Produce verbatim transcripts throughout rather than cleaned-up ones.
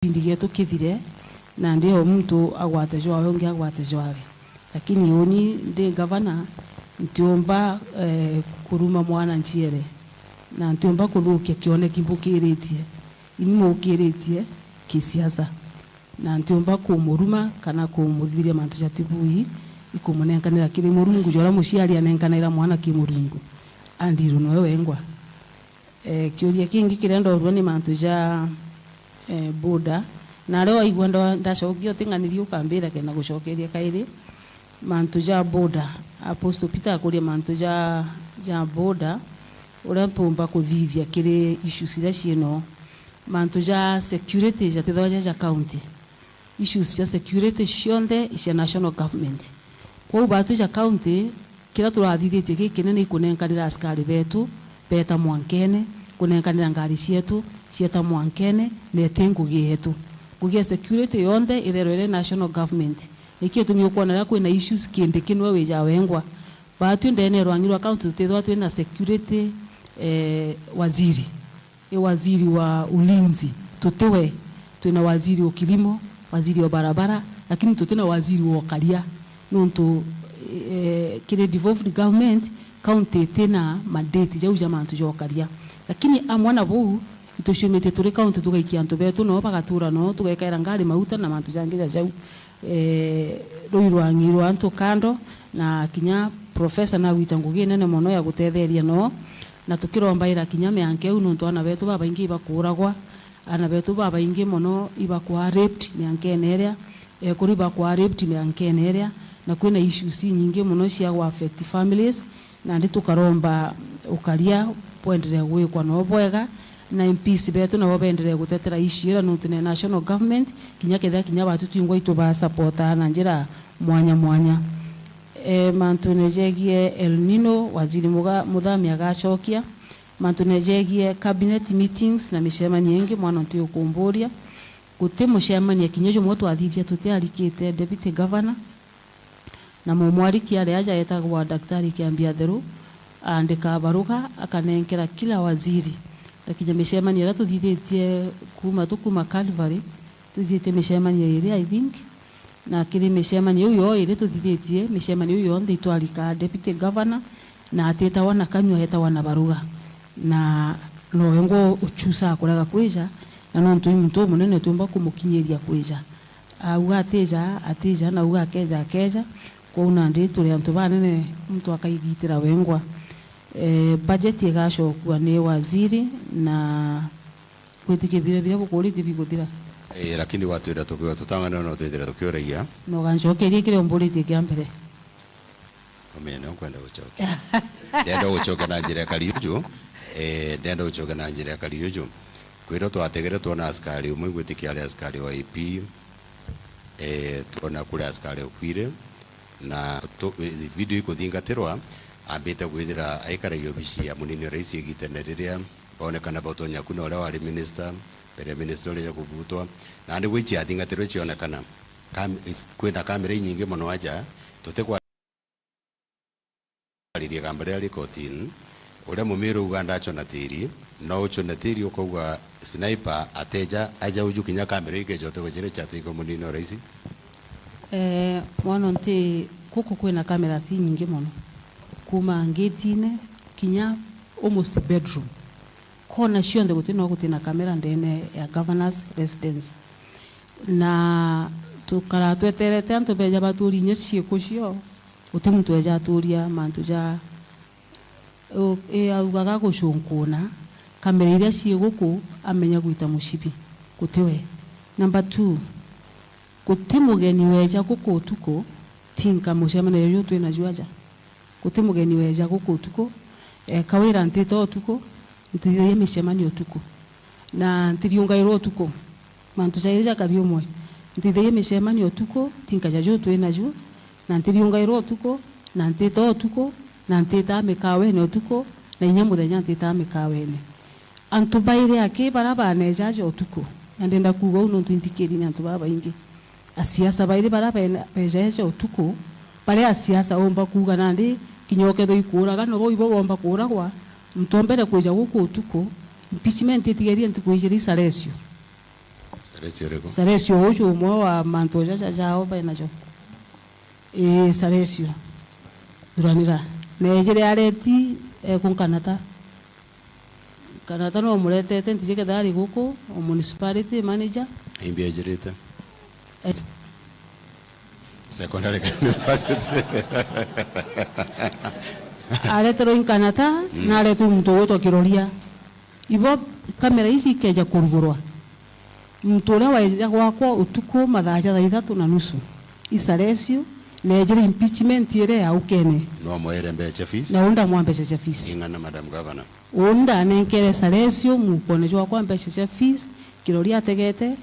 gipindi gietu kithire, na ndio muntu agwate jwawe, ungi agwate jwawe. Lakini uni ndi gavana, ntiumba, eh, kuruma mwana nchiere, na ntiumba kuthukia kioneki mbukiritie. Ini mukiritie kisiasa, na ntiumba kumuruma kana kumuthiria mantu jatibui ikumunenkanira kiri Murungu, jora muciari anenkanaira mwana ki Murungu. Andiru noe wengwa. Eh, kiuria kingi kiria ndorua ni mantu ja, eh, border. Na aria waigua nda-, ndacokia uting'anirie ukambira kenda gucokeria kairi. Mantu ja border. Apostle Peter akuria mantu ja, ja border, uria mpumba kuthithia kiri issues iria ciino. Mantu ja security jatithagwa ja, ja county. Issues cia security cionthe i cia national government. Kwou batwi ja county, kiria turathithitie gikinene i kunenkanira askari betu beeta mwankene, kunenkanira ngari cietu cieta mwankene, na iti ngugi yetu. Ngugi ya security yonthe itherwe iri national government. Nikio gitumi ukwona riria kwina issues kindi kinwe wija wengwa. Batwi ndene ya rwang'i rwa county tutithwa twina security, eh, waziri. I waziri wa ulinzi, tutiwe. Twina waziri wa kilimo, waziri wa barabara, lakini tutina waziri wa ukaria. Nontu, eh, kiri devolved government, county itina mandate jau ja mantu ja ukaria. Lakini amwe na buu, ituciumitie turi county tugaikia antu betu, noo bagatura noo, tugekaira ngari mauta na mantu jangi ja jau. Eh, rui rwang'i rwa antu kando, na kinya professor nagwita ngugi nene mono ya gutetheria noo, na tukirombaira kinya mianka iu, nontu aana betu babaingi ibakuuragwa, aana betu babaingi mono ibakwaa raped miankene iria, ekuru ibakwaa raped miankene iria, na kwina issues inyingi mono cia gu affect families, nandi tukaromba ukaria bwenderee gwikwa noo bwega, na M Ps betu nabo benderee gutetera issue iria, nontu ne national government, kinya kethira kinya batu twingwa itubasupportaa na njira mwanya mwanya. E, mantune jegie El Nino, waziri Muga-, Muthami agacokia. Mantune jegie cabinet meetings na micemanio ingi, mwana ntiukumburia. Guti mucemanio kinya jumwe twathithia tutiarikite deputy governor. Na mumwariki ari aja etagwa Daktari Kiambi Atheru, aandika baruga, akanenkera kila waziri. Na kinya micemanio iria tuthithitie kuuma tukuma Calvary, tuthithitie micemanio iri, I think. Na kiri micemanio iu yo iri tuthithitie, micemanio iu yonthe itwarika deputy governor, na atitawa na kanyua, etawa na baruga. Na no wengwa uchusaa kurega kwija, na nontu i muntu umunene utiumba kumukinyiria kwija. Auga atija, atija, na auga akeja, akeja. Kwou nandi turi antu banene, muntu akaigitira wengwa. Eh, budget igacokua ni waziri, na gwitikia biria, biria bukuritie biguthira. Eh, lakini watwira tukiwa tutang'ana no twithira tukiuragia. Na ugancokeria kiria umburitie kia mbere. Umenye nio nkwenda gucokia. Ndenda gucokia na njira ya Kariuju. Eh, ndenda gucokia na njira ya Kariuju. Kwirwo twategere twona askari umwe, ngwitikia ari askari wa I P. Eh, twona kuri askari ukuire. Na tu-, eh, video ikuthingatirwa, ambite kwithira aikaragia obici ya munini wa rais igitene riria baonekana batonya kuna uria wari minister, mbere ya minister uria ja kubutwa. Nandi gwi ciathingatirwe cionekana. Kam-, is-, kwina kamera inyingi mono aja, tutikwa- Aririe kamba riria ri kotini, uria Mumiru auga ndachona tiri, no uchone tiri ukauga sniper ateja aja uju kinya kamera ikeja utegwe jire chatiko munini o raisi. Eh, mwana nti guku kwina cameras inyingi mono. Kuma ngetine kinya almost bedroom. Kona cionthe guti no guti na camera ndene ya governor's residence. Na tukaraa tweterete antu beja baturi inya ciiko cio, guti muntu weja aturia mantu ja, u-, i augaga gucunkuna, camera iria cii guku amenya gwita mucibi, guti we. Number two, guti mugeni weja guku utuku, tinka mucemanio juju twina ju aja. Guti mugeni weja guku utuku, eh, kawira ntita utuku, ntithagia micemanio utuku. Na ntiriungairwa utuku. Mantu jairi jakari umwe. Ntithagia micemanio utuku, tinka ja ju twina ju, na ntiriungairwa utuku, na ntita utuku, na ntita mikawene utuku, na inya muthenya ntita mikawene. Antu bairi aki bara baneja aja utuku, na ndenda kuuga uu nontu inthikiri ni antu babaingi. Asiasa bairi bara bena-, beja eja utuku, baria asiasa umba kuuga nandi kinya ukethwa ikuuraga, no bau ibo bomba kuuragwa, muntu o mbere kwija guku utuku, impeachment itigerie ntuku ijiri i Salesio. Salesio uriku? Salesio uju umwe wa mantu jaja jao benajo. Ii, Salesio. Thuranira. Na ejire areti, ekunkanata. Kanata no muretete ntiji kethari guku, o municipality manager. Imbi ejirite? Yes. Secondary university. Areterwe inkanata, mm, na areterwe muntu ugwitwa Kiroria. Ibo kamera ici ikeja kurugurwa. Muntu uria waija gwakwa utuku mathaa ja thaa ithatu na nusu, i Salesio, na ejire impeachment iria ya ukene. No mwere mbeca fees? Na unda mwa mbeca cia fees. Ing'ana, Madam Governor? Uu ndanenkere Salesio muukone jwakwa mbeca cia fees, Kiroria ategete,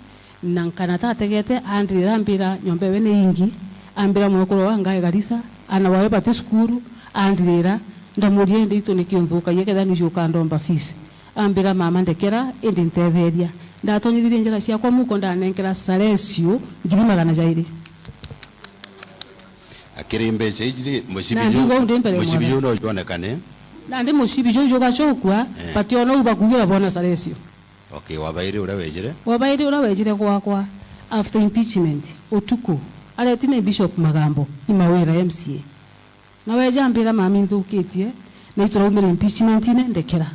na Nkanata ategete, andirira ambira nyomba ewe ni ingi, ambira mwekuru wa ngae Garissa, ana bawe bati cukuru, andirira, ndamuria, "Indi itu niki unthukagia kethira ni ukandomba fees?" Ambira, "Mama, ndekera, indi ntetheria." Ndatonyithirie njira ciakwa muuko, ndanenkera Salesio ngiri magana jairi. Akiri mbeca iji ri, mucibi. Na ju, ndiuga uu ndi mbere ya mucibi mwana. Ju no jwonekane. Nandi mucibi ju jugacukua, eh, bationa uu bakugira bona Salesio. Okay, wa bairi uria wejire? Wa bairi uria wejire gwakwa, after impeachment, utuku, areti ni Bishop Magambo, i Mawira M C A. Na weja ambira, "Mami, nthukitie, na ituraumire impeachment-ine, ndekera."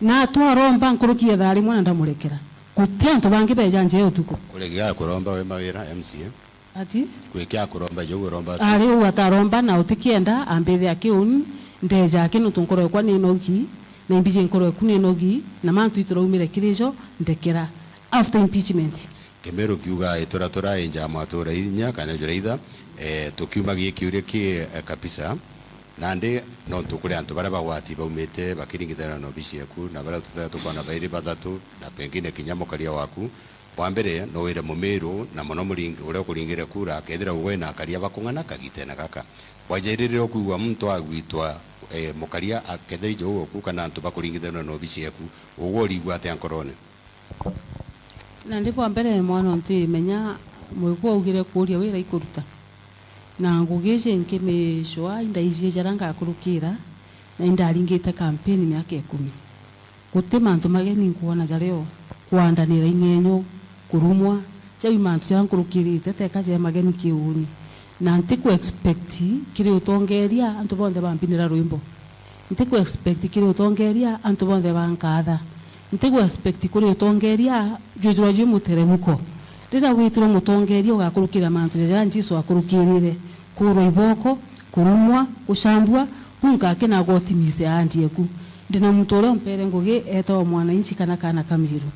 Na twaromba nkuruki ya thaa rimwe na ndamurekera. Guti antu bangi beja nje ya utuku. Kuri gia kuromba we Mawira M C A? Ati? Kwi kia kuromba, jau uromba. Ari uu ataromba na utikienda, ambithia kiuni, ndeja aki nontu nkoro ekwa ni nogi, na imbiji nkoro eku ni nogi, na mantu ituraumire kiri jo, ndekera. After impeachment. Kimiru kiuga, "Ituratura inja mwatura inya kana juraitha." Eh, tukiuma giki uria ki, eh, kabisa. Nandi nontu kuri antu baria bagwati baumite bakiringithana na obici yaku, na baria tuthe tukwona bairi bathatu, na pengine kinya mukaria waku, Wa mbere, no wire Mumiru, na mono muringi-, uria ukuringire kura, akethira ugwe na akaria bakung'ana kagitene gaka. Wajairire ukwigua muntu agwitwa, eh, mukaria akethira ijo uku kana antu bakuringithanua na obici eku, ugwe urigua atia nkorone? Nandi bwa mbere, mwana ntimenya, mwikwa augire kuuria wira ikuruta. Na ngugi iji nkimicwa, indaijie jaria ngakurukira, na indaringite kampeni miaka ikumi. Guti mantu mageni nkwona jario, kwandanira ing'enyo, kurumwa, jau i mantu jaria nkurukirite, teka ja mageni kiuni. Na ntiku expect kiri utongeria antu bonthe bampinira rwimbo. Ntiku expect kiri utongeria antu bonthe bankatha. Ntiku expect kuri utongeria jwithirwa jwi muteremuko. Riria withirwa mutongeria ugakurukira mantu jaria Jesu akurukirire, kuurwa iboko, kurumwa, gucambua, buu nkakena gutimise ahadi eku. Ndina muntu uria umpere ngugi eetagwa mwananchi kana kaana ka Miru.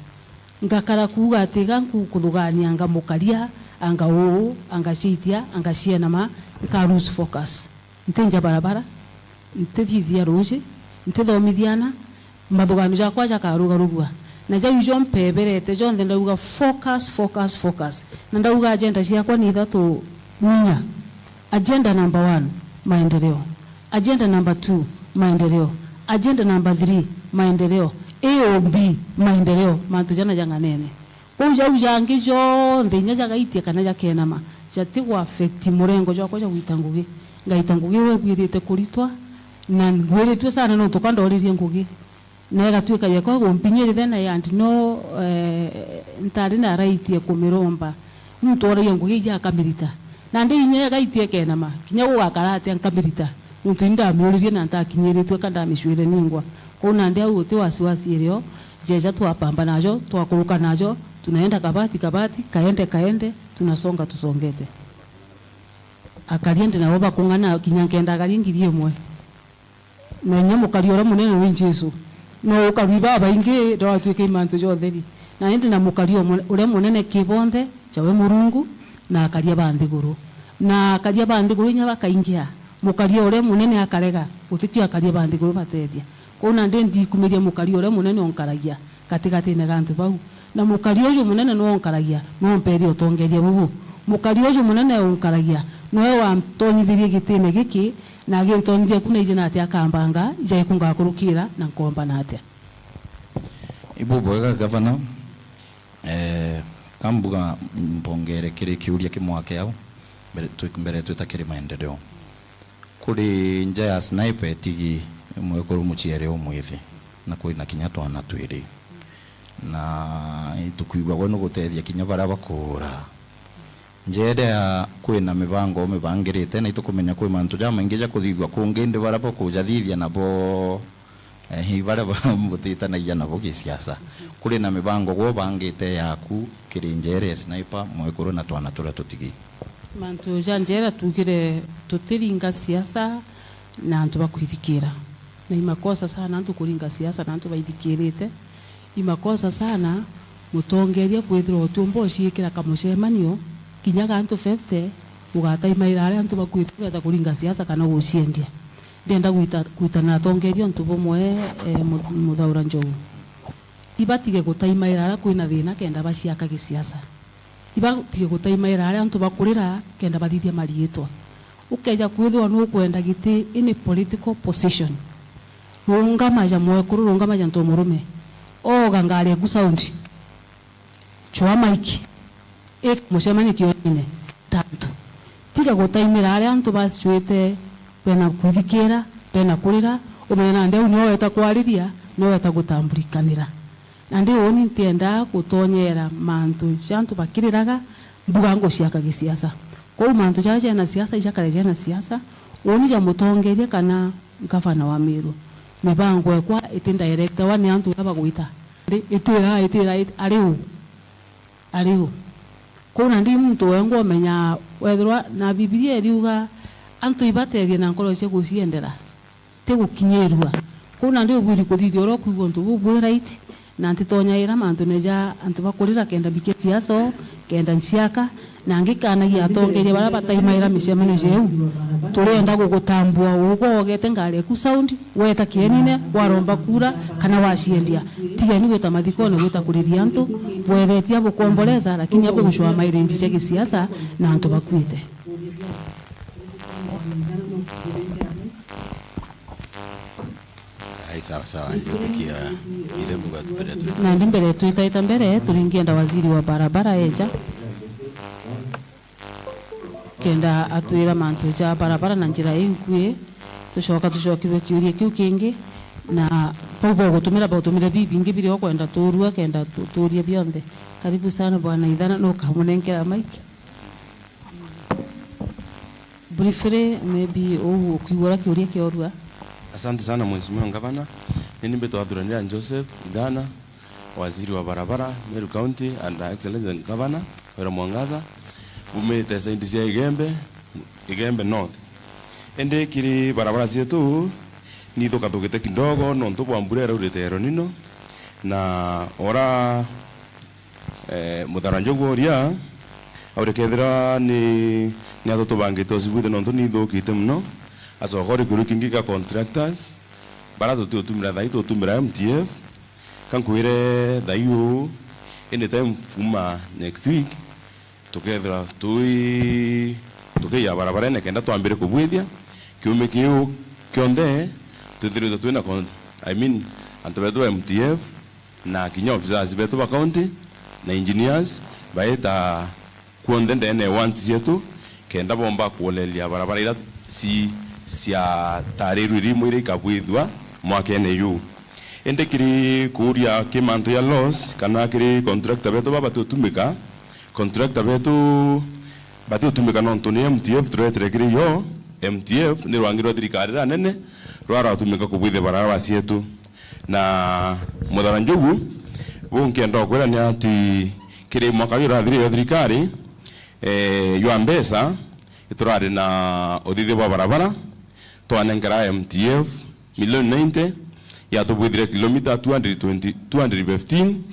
Ngakara kuuga ati iga nkukuthugania anga mukaria, anga uu, anga ciaitia, anga cienama, nka lose focus. Ntinja barabara, ntithithia ruuji, ntithomithiana, mathuganio jakwa jakarugarugua. Na jau ijo mpeberete jonthe ndauga, "Focus, focus, focus." Na ndauga agenda ciakwa ni ithatu ninya. Agenda number one, maendeleo. Agenda number two, maendeleo. Agenda number three, maendeleo. A O B, maendeleo. Mantu jana jang'anene. Kwou jau jangi jonthe inya jagaitia kana jakenama, jatigu affect murengo jwakwa jwa gwita ngugi. Ngaita ngugi uria ibwirite kuritwa, na ngwiritue sana nontu ka ndoririe ngugi. Na igatwika yekwa gumpinyirire na yandi no, eh, ntari na right ya kumiromba. Muntu oragia ngugi iji akamirita. Nandi inya igaitia ikenama, kinya gugakara atia nkamirita. Nontu indamiuririe na ntakinyiritue ka ndamicwire ningwa. Kwou nandi au guti wasiwasi irio, jeja twapamba najo, twakuruka najo, tunaenda kabati kabati, kaende kaende, tunasonga tusongete. Akaria ndi nabo bakung'ana kinya nkenda akaria ngiri imwe. Na inya mukaria uria munene ni Jesu. No ukarui babaingi, ndwatuike i mantu ja utheri. Na indi na mukaria umwe uria munene ki bonthe, jawe Murungu, na akaria ba nthiguru. Na akaria ba nthiguru inya bakaingia, mukaria uria munene akarega, gutikio akaria ba nthiguru batethia. Kwou nandi ndikumiria mukaria uria munene unkaragia gatigatine ga antu bau. Na mukaria uju munene niwe unkaragia, niwe umperia utongeria bubu. Mukaria uju munene unkaragia, niwe wantonyithirie gitine giki, na agintonyithia ku naiji nati akambanga, ijaiku ngakurukira na nkomba natia. Ibu bwega, Gavana. Eh, kambuga mpongere kiri kiuria kimwake au, mbere, twi-, mbere twita kiri maendeleo. Kuri nja ya sniper itigi mwekuru muciere umwithi, na kwina kinya twana twiri. Na itukwigua gwe nugutethia kinya baria bakuura. Njerea kwina mibango mibangirite, na itukumenya kwi mantu jamaingi ja kuthithua kungi, indi baria bakujathithia nabo, eh, baria ba-, mutitanagia nabo gisiasa. Kuri na mibango gwe ubangite yaku kiri njerea ya Sniper, mwekuru na twana turia tutigii? Mantu ja njeera tuugire tutiringa siasa na antu bakwithikira. Na i makosa sana antu kuringa siasa na antu baithikirite. I makosa sana mutongeria kwithirwa utiumba uciikira kamucemanio kinya ga antu fifty, ugataimaira aria antu bakwite ugeeta kuringa siasa kana guciendia. Ndienda gwita, gwita na atongeria untu bumwe, eh, mu-, Muthaura Njogu. Ibatige gutaimaira aria kwina thina kenda baciaka gisiasa. Ibatige gutaimaira aria antu bakurira kenda bathithia mariitwa. Ukeja kwithirwa nukwenda giti any political position, rungama ja mwekuru, rungama ja ntu murume. Oga ngari eku sound. Chwa mic. Ika mucemanio kionene. Tantu. Tiga gutaimira aria antu bacwite, bena kwithikira, bena kurira, umenye nandi au nio weta kwariria, nio weta gutambulikanira. Nandi uuni ntiendaa gutonyera mantu ja antu bakiriraga, mbuga nguciaka gisiasa. Kwou mantu jaria jena siasa, ijakare jena siasa, uuni ja mutongeria kana ngavana wa Meru. Mibango ekwa iti director wa ni antu uria bagwita. Ndi-, itwira, itwira, it-, ari u? Ari u? Kwou nandi muntu wengwa umenyaa, wethirwa na Bibilia iriuga, antu ibatethie na nkoro cia guciendera, ti gukinyirua. Kwou nandi ubwiri kuthithia uria ukwigua untu buu bwi right, na ntitonyaira mantune ja antu bakurira kenda mbikia siasa o, kenda nciaka, na ngikanagia atongeria baria bataimaira micemanio jeu. Turienda gugutambua ugwe ogete ngari eku sound, weta kienine, waromba kura, kana waciendia. Tigeni gwita mathikone gwita kuriria antu, bwethetie abukomboresa, lakini abwe gucwaa mairinji ja gisiasa na antu bakuite. Ai, sawa, sawa, njitikia ile mbuga tupere tu. Nandi mbere twitaita mbere, turingienda waziri wa barabara eja. Kenda atwira mantu ja barabara na njira inkui, tucoka tucokirwe kiuria kiu kingi, na bau bogutumira bautumire bibingi biria ukwenda tuurua, kenda tu-, tuurie bionthe. Karibu sana bwana Ithana, nukamunenkera mic. Briefly, maybe uu ukwigua uria kiuria kiorua. Asante sana Mheshimiwa Ngavana. Nini mbitwa Athurania Joseph Ithana, waziri wa barabara, Meru County, and Excellency Governor Kawira Mwangaza, bumite side cia Igembe, Igembe North. Indi kiri barabara cietu, nithukathukite kidogo nontu bwa mbura iraurite El Nino, na ora, eh, Muthaura Njogu uria, aure kethira ni, ni atutubangite ucibwite nontu nithukite muno, acoka uri kiuria kingi ka contractors, bara tutiutumira thai, tutumira M T F, Ka nkwire thaiu, anytime kuuma next week, tukethirwa tui, tukiija barabarene kenda twambire kubwithia. Kiumi kiu kionthe, twithiritwe twina con-, I mean, antu betu ba M T F, na kinya officers betu ba county, na engineers, baita kuonthe ndene ya wards cietu, kenda bomba kuoleria barabara iria ci-, ciatarirwe rimwe iria ikabwithua mwakene yu. Indi kiri kuuria ki mantu ya loss, kana kiri contractor betu baba batiutumika, contractor betu batiutumika nontu ni M T F turetere kiri yo. M T F ni rwangi rwa thirikari ranene rwa rwatumika kubwithia barabara cietu. Na Muthaura Njogu, buu nkienda ukwira ni ati kiri mwaka uyu urathirire jwa thirikari, eh, jwa mbeca, iturari na uthithia bwa barabara, twanenkera M T F milioni ninety, yatubwithire kilomita two hundred twenty, two hundred fifteen,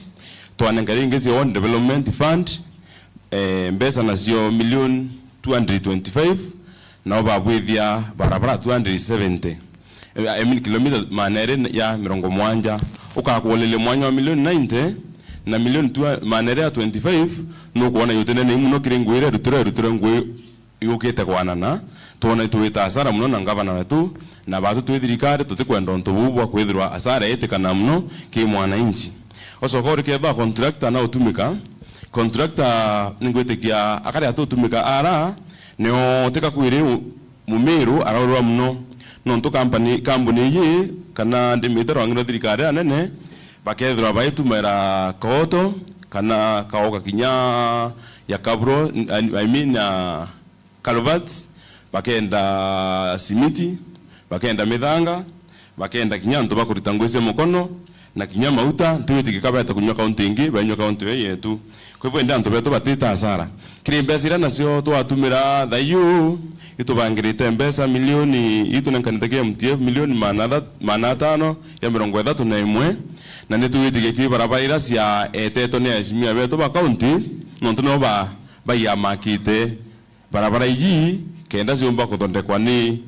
twanenkera ingi cia One Development Fund, eh, mbeca nacio milioni two hundred twenty-five, nao babwithia barabara two hundred seventy. Eh, I mean, kilomita maana eri ya mirongo mwanja. Ukakuoleria mwanya wa milioni ninety na milioni tu-, maana eri ya twenty-five, nukwona yuti nene muno kiri ngui iria irutirwe, irutirwe ngui yukite kwanana. Twona itwita hasara muno na ngavana wetu, na batu twi thirikari, tutikwenda untu buu bwa kwithirwa hasara itikana muno ki mwananchi. Ucoka urikethwa contractor na utumika, contractor ningwitikia akari atutumika ara, nio tika kwiri u-, Mumiru araurwa muno, nontu kampani, kambuni iji, kana ndimite rwangi rwa thirikari anene, Bakethirwa baitumaira kooto kana kaoka kinya ya kaburo, I, I mean, uh, culverts, bakenda simiti, bakenda mithanga, bakenda kinya antu bakurita ngui cia mukono, na kinya mauta, ntiwitikika baeta kunywa kaunti ingi, banywa kaunti iyo yetu. Kwa hivyo, indi antu betu batita hasara. Kiri mbeca iria nacio twatumira thaiu, itubangirite mbeca milioni, itunenkanite ki M T F milioni maana atha-, maana atano ya mirongo ithatu na imwe, na nitwitikia ki barabara iria ciaetetwe ni aheshimiwa betu ba kaunti, nontu nio ba, baiamakite barabara iji kenda ciumba kuthondekwa ni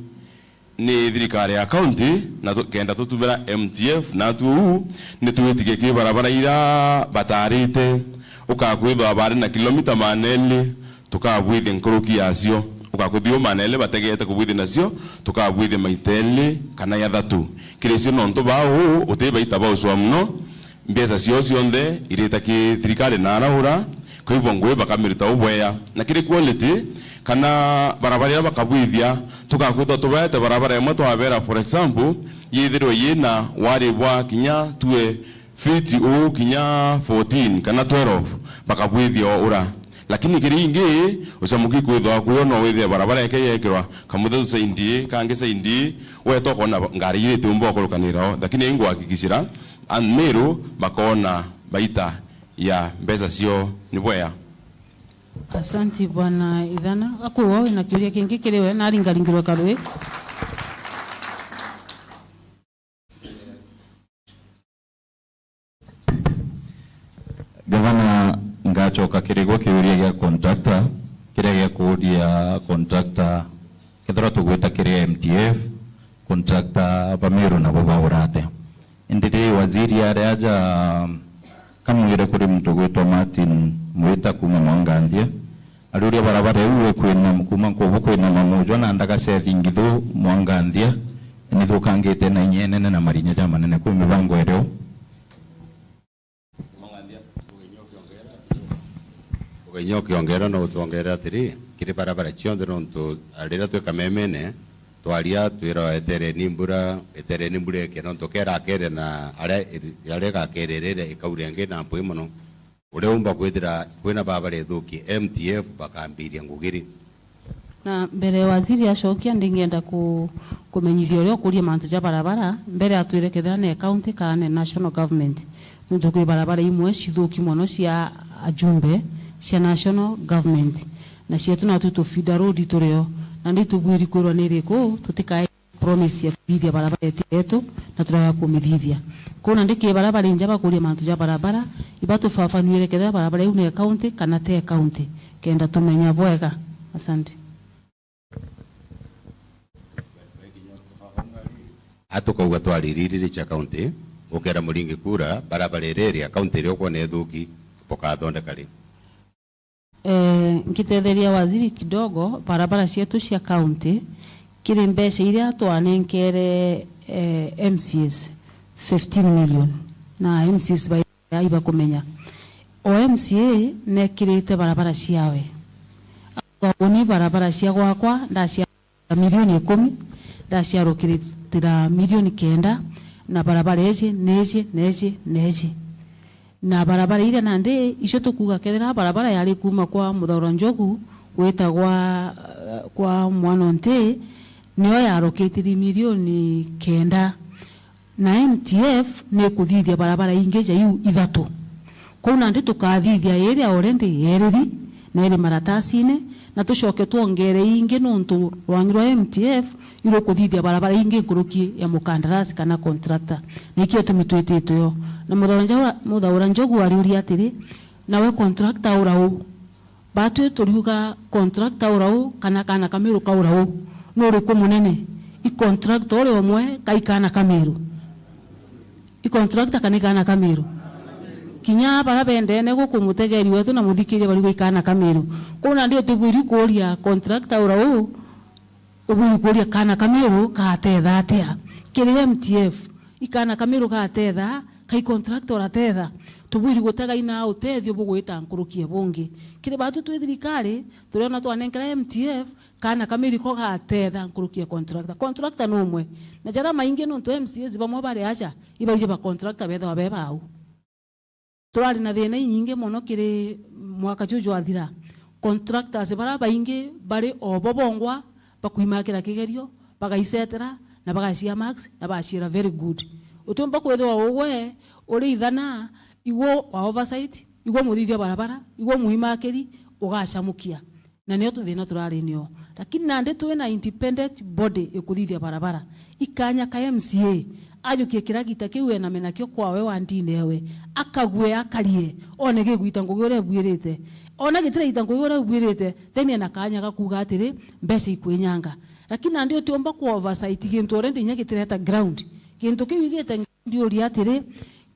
ni thirikari ya kaunti, na tu-, kenda tutumira M T F, na atu uu ni twitikie ki barabara iria batarite, ukakwithwa bari na kilomita maana eli, tukabwithia nkuruki yacio, ukakwithia uu maana eli bategete kubwithia nacio, tukabwithia maita eli kana ya thatu. Kiri cio nontu baa uu uti baita ba ucwa mono, mbeca ciao cionthe irita ki thirikari na araura, kwa hivyo ngui bakamiruta ubwea. Na kiri quality, kana barabara iria bakabwithia, tugakwithwa tubaete barabara imwe twabera, for example, yithirwe yina wari bwa kinya tue fiti uu kinya fourteen kana twelve, bakabwithia o ura. Lakini kiri ingi, ucamuki kwithwa kuyo no withie barabara eke yekirwa kamuthetu saindi, kangi saindi, weta ukona ngari iria itiumba ukurukanira o. Lakini ingwakikishira, and Meru bakona baita ya mbeca cio ni bwea. Asanti, Bwana Ithana. Akwigwa wina kiuria kingi kiri we, naringaringirwe karui. Gavana, ngacoka kiri gwe kiuria gia contractor, kiria gia kuuria contractor, kethirwa tugwita kiri M T F, contractor ba Meru nabo baura atia? Indi ri, waziri ari aja, kamwire kuri muntu ugwitwa Martin Mwita kuuma Mwanganthia, ariuria barabara iu ikwinama kuuma Nkubu kwinama Mujwa na ndagaca ithingithu Mwanganthia, nithukangite na inya inene na marinya jamanene, kwi mibango irio? Ugenya ukiongera no utwongere atiri, kiri barabara cionthe, nontu riria twi kamemene, twaria twirwa etereni mbura, etereni mbura ikie, nontu kera akere na aria, aria igakererere ikaura ingi na mpwi mono. Uria umba kwithira kwina barabara ithuki, M T F bakambiria ngugi ri? Na mbere waziri acokia, ndingenda ku-, kumenyithia uria ukuria mantu ja barabara, mbere atwire kethira ne county kana ne national government. Nontu kwi barabara imwe cithuki mono cia ajumbe cia national government. Na cietu natu tu feeder road turio. Na ndi tubwiri kwirwa ni iriku, tutikae promise ya kuthithia barabara iti yetu, na turega kumithithia. Kwou nandi ki barabara inja bakuria mantu ja barabara, ibatufafanuire kethira barabara iu ne county kana te county, kenda tumenya bwega. Asante. Atukauga twaririri cia county, ukera Muringi kura, barabara iria iri ya county iria ukwona ithuki, bukathondeka ri? Eh, nkitetheria waziri kidogo, barabara cietu cia county, kiri mbeca iria twanenkere, eh, M C As, fifteen million, na M C As ba-, ibakumenya. O M C A nekirite barabara ciawe. Auga, "Uni barabara cia gwakwa, ndacia-, milioni ikumi, ndaciarukirira milioni kenda, na barabara iji, na iji, na iji, na iji." Na barabara iria nandi, icio tukuuga kethira barabara yari kuuma kwa Muthaura Njogu gwita gwa, kwa Mwana Onti, nio yarukitiri milioni kenda. Na M T F ni ikuthithia barabara ingi ja iu ithatu. Kwou nandi tukathithia iria already yeriri na iri maratasine, na tucoke twongere ingi, nontu rwangi rwa M T F irukuthithia barabara ingi nkuruki ya mukandarasi kana contractor. Na ikio gitumi twititwe o. Na Muthaura Njogu, Muthaura Njogu ariuria atiri, "Nawe contractor ura u?" Batwi turiuga contractor ura u kana kaana ka Meru ka ura u? Nu uriku munene? I contractor uria umwe ka i kaana ka Meru? I contractor kana i kaana ka Meru? Kinya baria bendene guku, mutegeri wetu na muthikiria bariuga i kaana ka Meru. Kwou nandi utibwiri kuuria contractor ura u, ubwiri kuuria kaana ka Meru katetha atia? Kiri M T F, i kaana ka Meru katetha, kai contractor uratetha? Tubwiri gutega ina utethio bugwita nkuruki e bungi. Kiri batu twi thirikari, turiona twanenkera M T F kaana ka miriko gatetha nkuruki e contractor. Contractor ni umwe. Na jaria maingi nontu M C As bamwe bari aja, ibaiji ba contractor bethagwa be bau. Turari na thina inyingi mono kiri mwaka juju jwathira. Contractors baria baingi bari o bo bongwa bakuimakira kigerio, bagaisetera, na bagacia marks, na baciira very good. Utiumba kwithirwa ugwe uri ithana, igwe wa oversight, igwe muthithia barabara, igwe muimakiri, ugacamukia. Na nio tuthina turari nio. Lakini nandi twina independent body ikuthithia barabara. Ikanya ka M C A, ajukie kiragita kiu ename nakio kwawe wandine ewe. Akague, akarie, one gigwita ngugi uria ebuirite. Ona gitiraita ngugi uria ebuirite, then ena kanya ga kuuga atiri, mbeca ikwinyanga. Lakini nandi utiumba ku oversight gintu already inya gitireta ground. Gintu kiu igite ndiuria atiri,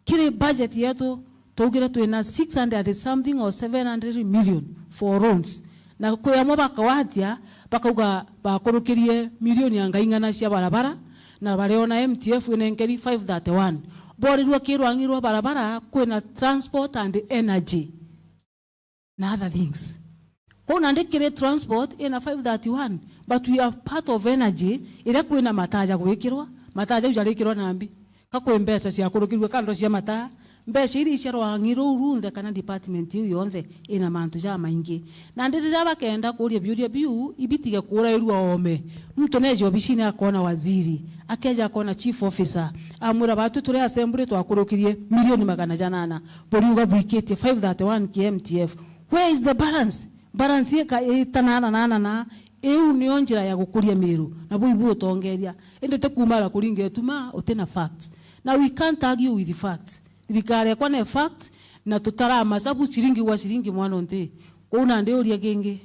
kiri budget yetu, twaugire twina six hundred something or seven hundred million for roads. Na kwi amwe bakagwatia, bakauga bakurukirie milioni anga ing'ana cia barabara, na bariona M T F inenkeri five thirty-one. Borirua ki rwang'i rwa barabara, kwina transport and energy na other things. Kwou nandi kiri transport ina five thirty-one, but we are part of energy iria kwina mataa ja gwikirwa, mataa jau jarikirwa nambi? Ka kwi mbeca ciakurukirue kando cia mataa? Mbeca iria cia rwang'i ruu runthe kana department iu yonthe ina mantu jamaingi. Nandi riria bakenda kuuria biuria biu, ibitige kuurairua oome. Muntu neeja obisine akoona waziri, akeeja akoona chief officer, amwira, "Batu turi assembly twakurukirie milioni magana janana." Buriuga bwikitie five thirty-one ki M T F. Where is the balance? Balance ika-, itanana nana na, iu nio njira ya gukuria Miru, na buu ibu utongeria. Indi ti kuumara kuringa ituma utina facts. Na we can't argue with facts. Thirikari ekwa ne facts, na tutaramacabu ciringi gwa ciringi mwana unti. Kwou nandi uria kingi.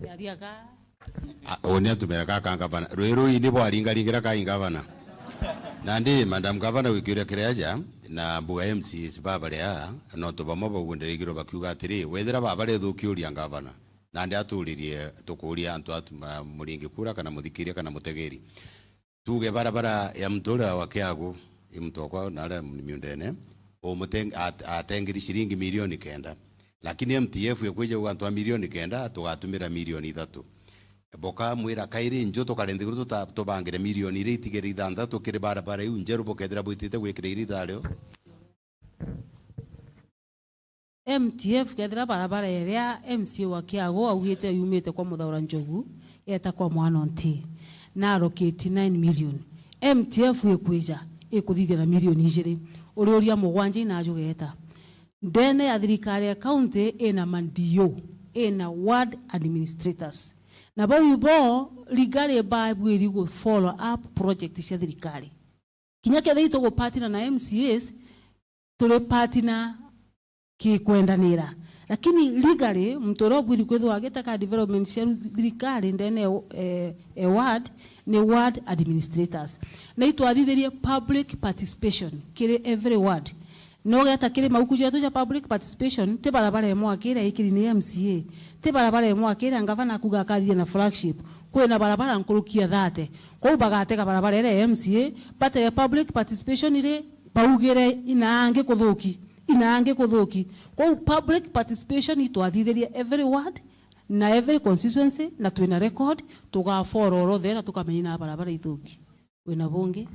Yaria ga. A, uni atumira gaka ngavana. Rwi ruu ini bwaringaringira kai ngavana. Nandi, Madam Gavana, wikiuria kiria aja, na mbuga M C As babaria, nontu bamwe bau ndirigirwe bakiuga atiri, wethira babaria thukiuria ngavana. Nandi aturirie, tukuuria antu atu, ma, muringi kura kana muthikiria kana mutegeri. Tuuge barabara ya Muturi wa Kiagu, i muntu okwa naria miundene, umuteng-, at-, atengeri ciringi milioni kenda. Lakini M T F ikwija kuuga antu a milioni kenda, tugatumira milioni ithatu. Boka mwira kairi nju tukare nthiguru tuta-, tubangire milioni iria itigere ithanthatu kiri barabara iu njeru bukethira bwitite gwikira iria ithario? M T F, kethira barabara iria M C A wa Kiagu augite yumite kwa Muthaura Njogu, yeta kwa Mwana Onti, na allocate nine million, M T F ikwija ikuthithia na milioni ijiri, uriuria mugwanja inajugeta. Ndene ya thirikari ya county ina ma D O, ina ward administrators. Na bau ibo legally babwiri gu follow up project cia thirikari. Kinya kethira itugupartner na M C As, turi partner kikwendanira. Lakini legally, muntu uria ubwiri kwithirwa agitaka development cia thirikari ndene e, e, e ward, ni ward administrators. Na itwathithirie public participation kiri every ward. Na ugeta kiri mauku jetu ja public participation, ti barabara imwe akiria ikiri ni M C A, ti barabara imwe akiria ngavana akuga akathithia na flagship. Kwina barabara nkuruki ya thirty. Kwou bagatega barabara iria ya M C A, batege public participation iri baugire inaangi kuthuki, inaangi kuthuki. Kwou public participation itwathithirie every ward na every constituency, na twina record, tugafollow orodha iria tukamenya ina barabara ithuki. Wina bungi?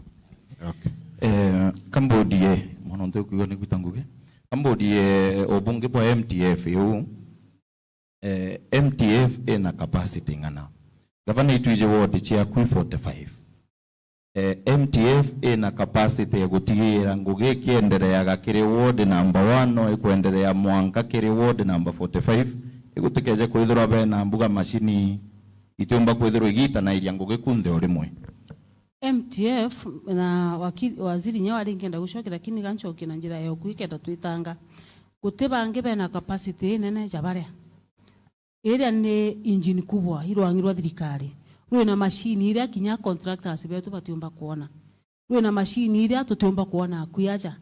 Okay. Eh, kambodie, mwana nte kuigua ni gwita ngugi. Kambodie, obungi bwa M T F iu, eh, M T F ina capacity ng'ana? Gavana, itwiji ward ciaku i forty-five. Eh, M T F ina capacity ya gutigira ngugi ikiendereaga kiri ward number one, no ikwenderea mwanka kiri ward number forty-five, igutikeje kwithirwa bena mbuga macini itiumba kwithirwa igitanairia ngugi kunthe o rimwe? M T F na waki-, waziri inya wari nkienda gucokia, lakini gancokie na njira ya ukui kenda twitanga. Guti bangi bena capacity inene ja baria. Iria ni engine kubwa, i rwang'i rwa thirikari. Rwina machine iria kinya contractors betu batiumba kwona. Rwina machine iria tutiumba kwona akui aja.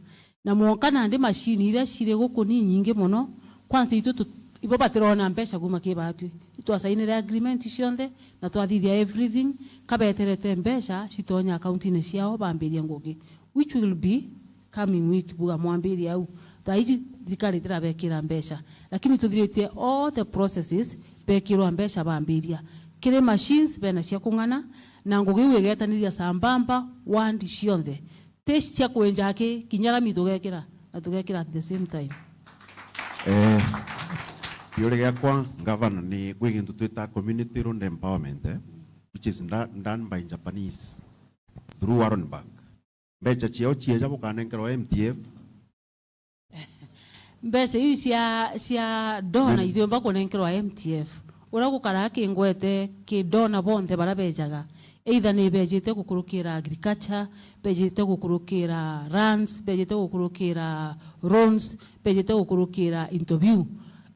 Na mwonka nandi machine iria ciri guku ni nyingi mono, kwanza itwe tu-, Ibo batirona mbeca kuuma ki baatwi. Itwasainire agreement cionthe na twathithia everything, kabeterete mbeca citonya akaunti-ini ciao bambiria ngugi, which will be coming week, buga mwambiria au. Thaa iji thirikari itirabekira mbeca, lakini tuthiritie all the processes, bekirwa mbeca bambiria. Kiri machines bena cia kung'ana, na ngugi iu igetaniria sambamba ward cionthe. Ti cia kwinja aki, kinya rami tugekira, na tugekira at the same time. Eh, kiuria giakwa, Gavana, ni kwi gintu twita community run empowerment, eh, which is nda-, done by Japanese through World Bank. Mbeca ciao cieja bukanenkerwa M T F? Mbeca iu cia, cia dona itiumba kunenkerwa M T F. Uria gukara kingwete ki dona bonthe baria bejaga, either ni bejite gukurukira agriculture, bejite gukurukira lands, bejite gukurukira roads, bejite gukurukira interview,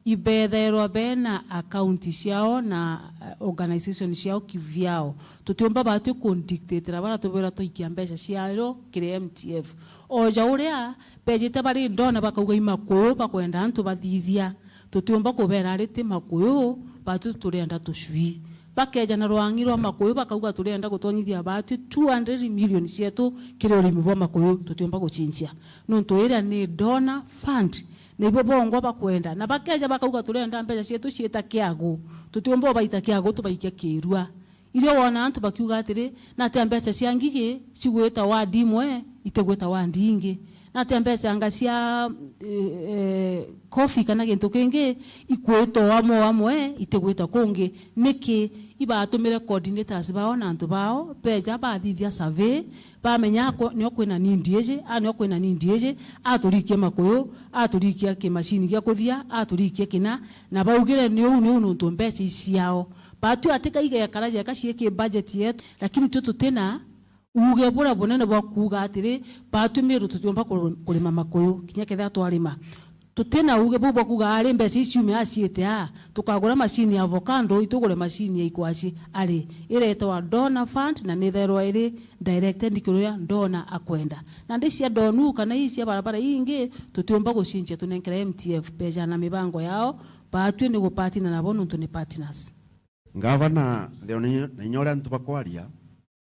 ibethairwa bena account ciao na, eh, organization ciao kivyao. Tutiumba batwi kundictatira baria tubwira twaikia mbeca ciao kiri M T F. Oja uria bejite bari ndona bakauga i makuyu bakwenda antu bathithia. Tutiumba kubera ari ti makuyu, batwi turienda tucui. Bakeja na rwang'i rwa makuyu bakauga turienda gutonyithia batwi two hundred million cietu kiri urimi bwa makuyu, tutiumba gucinjia. Nontu iria ni donor fund, na ibo bongwa bakwenda. Na bakeja bakauga turienda mbeca cietu ciita kiagu, tutiumba ubaita kiagu tubaikia kirua. Irio wona antu bakiuga atiri, natia mbeca cia ngigi cigwita ward imwe, itigwita ward ingi? Natia mbeca anga cia, eh, eh, coffee kana gintu kingi ikwita o amwe o amwe, itigwita kungi? Niki? Ibatumire coordinators bao na antu bao, beja bathithia survey, bamenya akwa-, nio kwina need iji, a nio kwina need iji, aturikie makuyu, aturikia kimashini gia kuthia, aturikia kina, na baugire ni uu, ni uu nontu mbeca iciao. Batwi atika igekara jeka ciiki budget yetu, lakini twi tutina uuge buria bunene bwa kuuga atiri, batwi Miru tutiumba kuru-, kurima makuyu, kinya kethira twarima. Tutina uuge buu bwa kuuga, ari mbeca ici ciume aciite aa, tukagura mashini ya avocado, itugure mashini ya ikwaci. Ari, ireetwa donor fund na nithairwa iri directed kiri uria donor akwenda. Nandi cia donu kana ii cia barabara ingi, tutiumba gucinjia tunenkere M T F, beja na mibango yao, batwi ni gupartner nabo nontu ni partners. Ngavana, nthiro na inya, na inya uria antu bakwaria,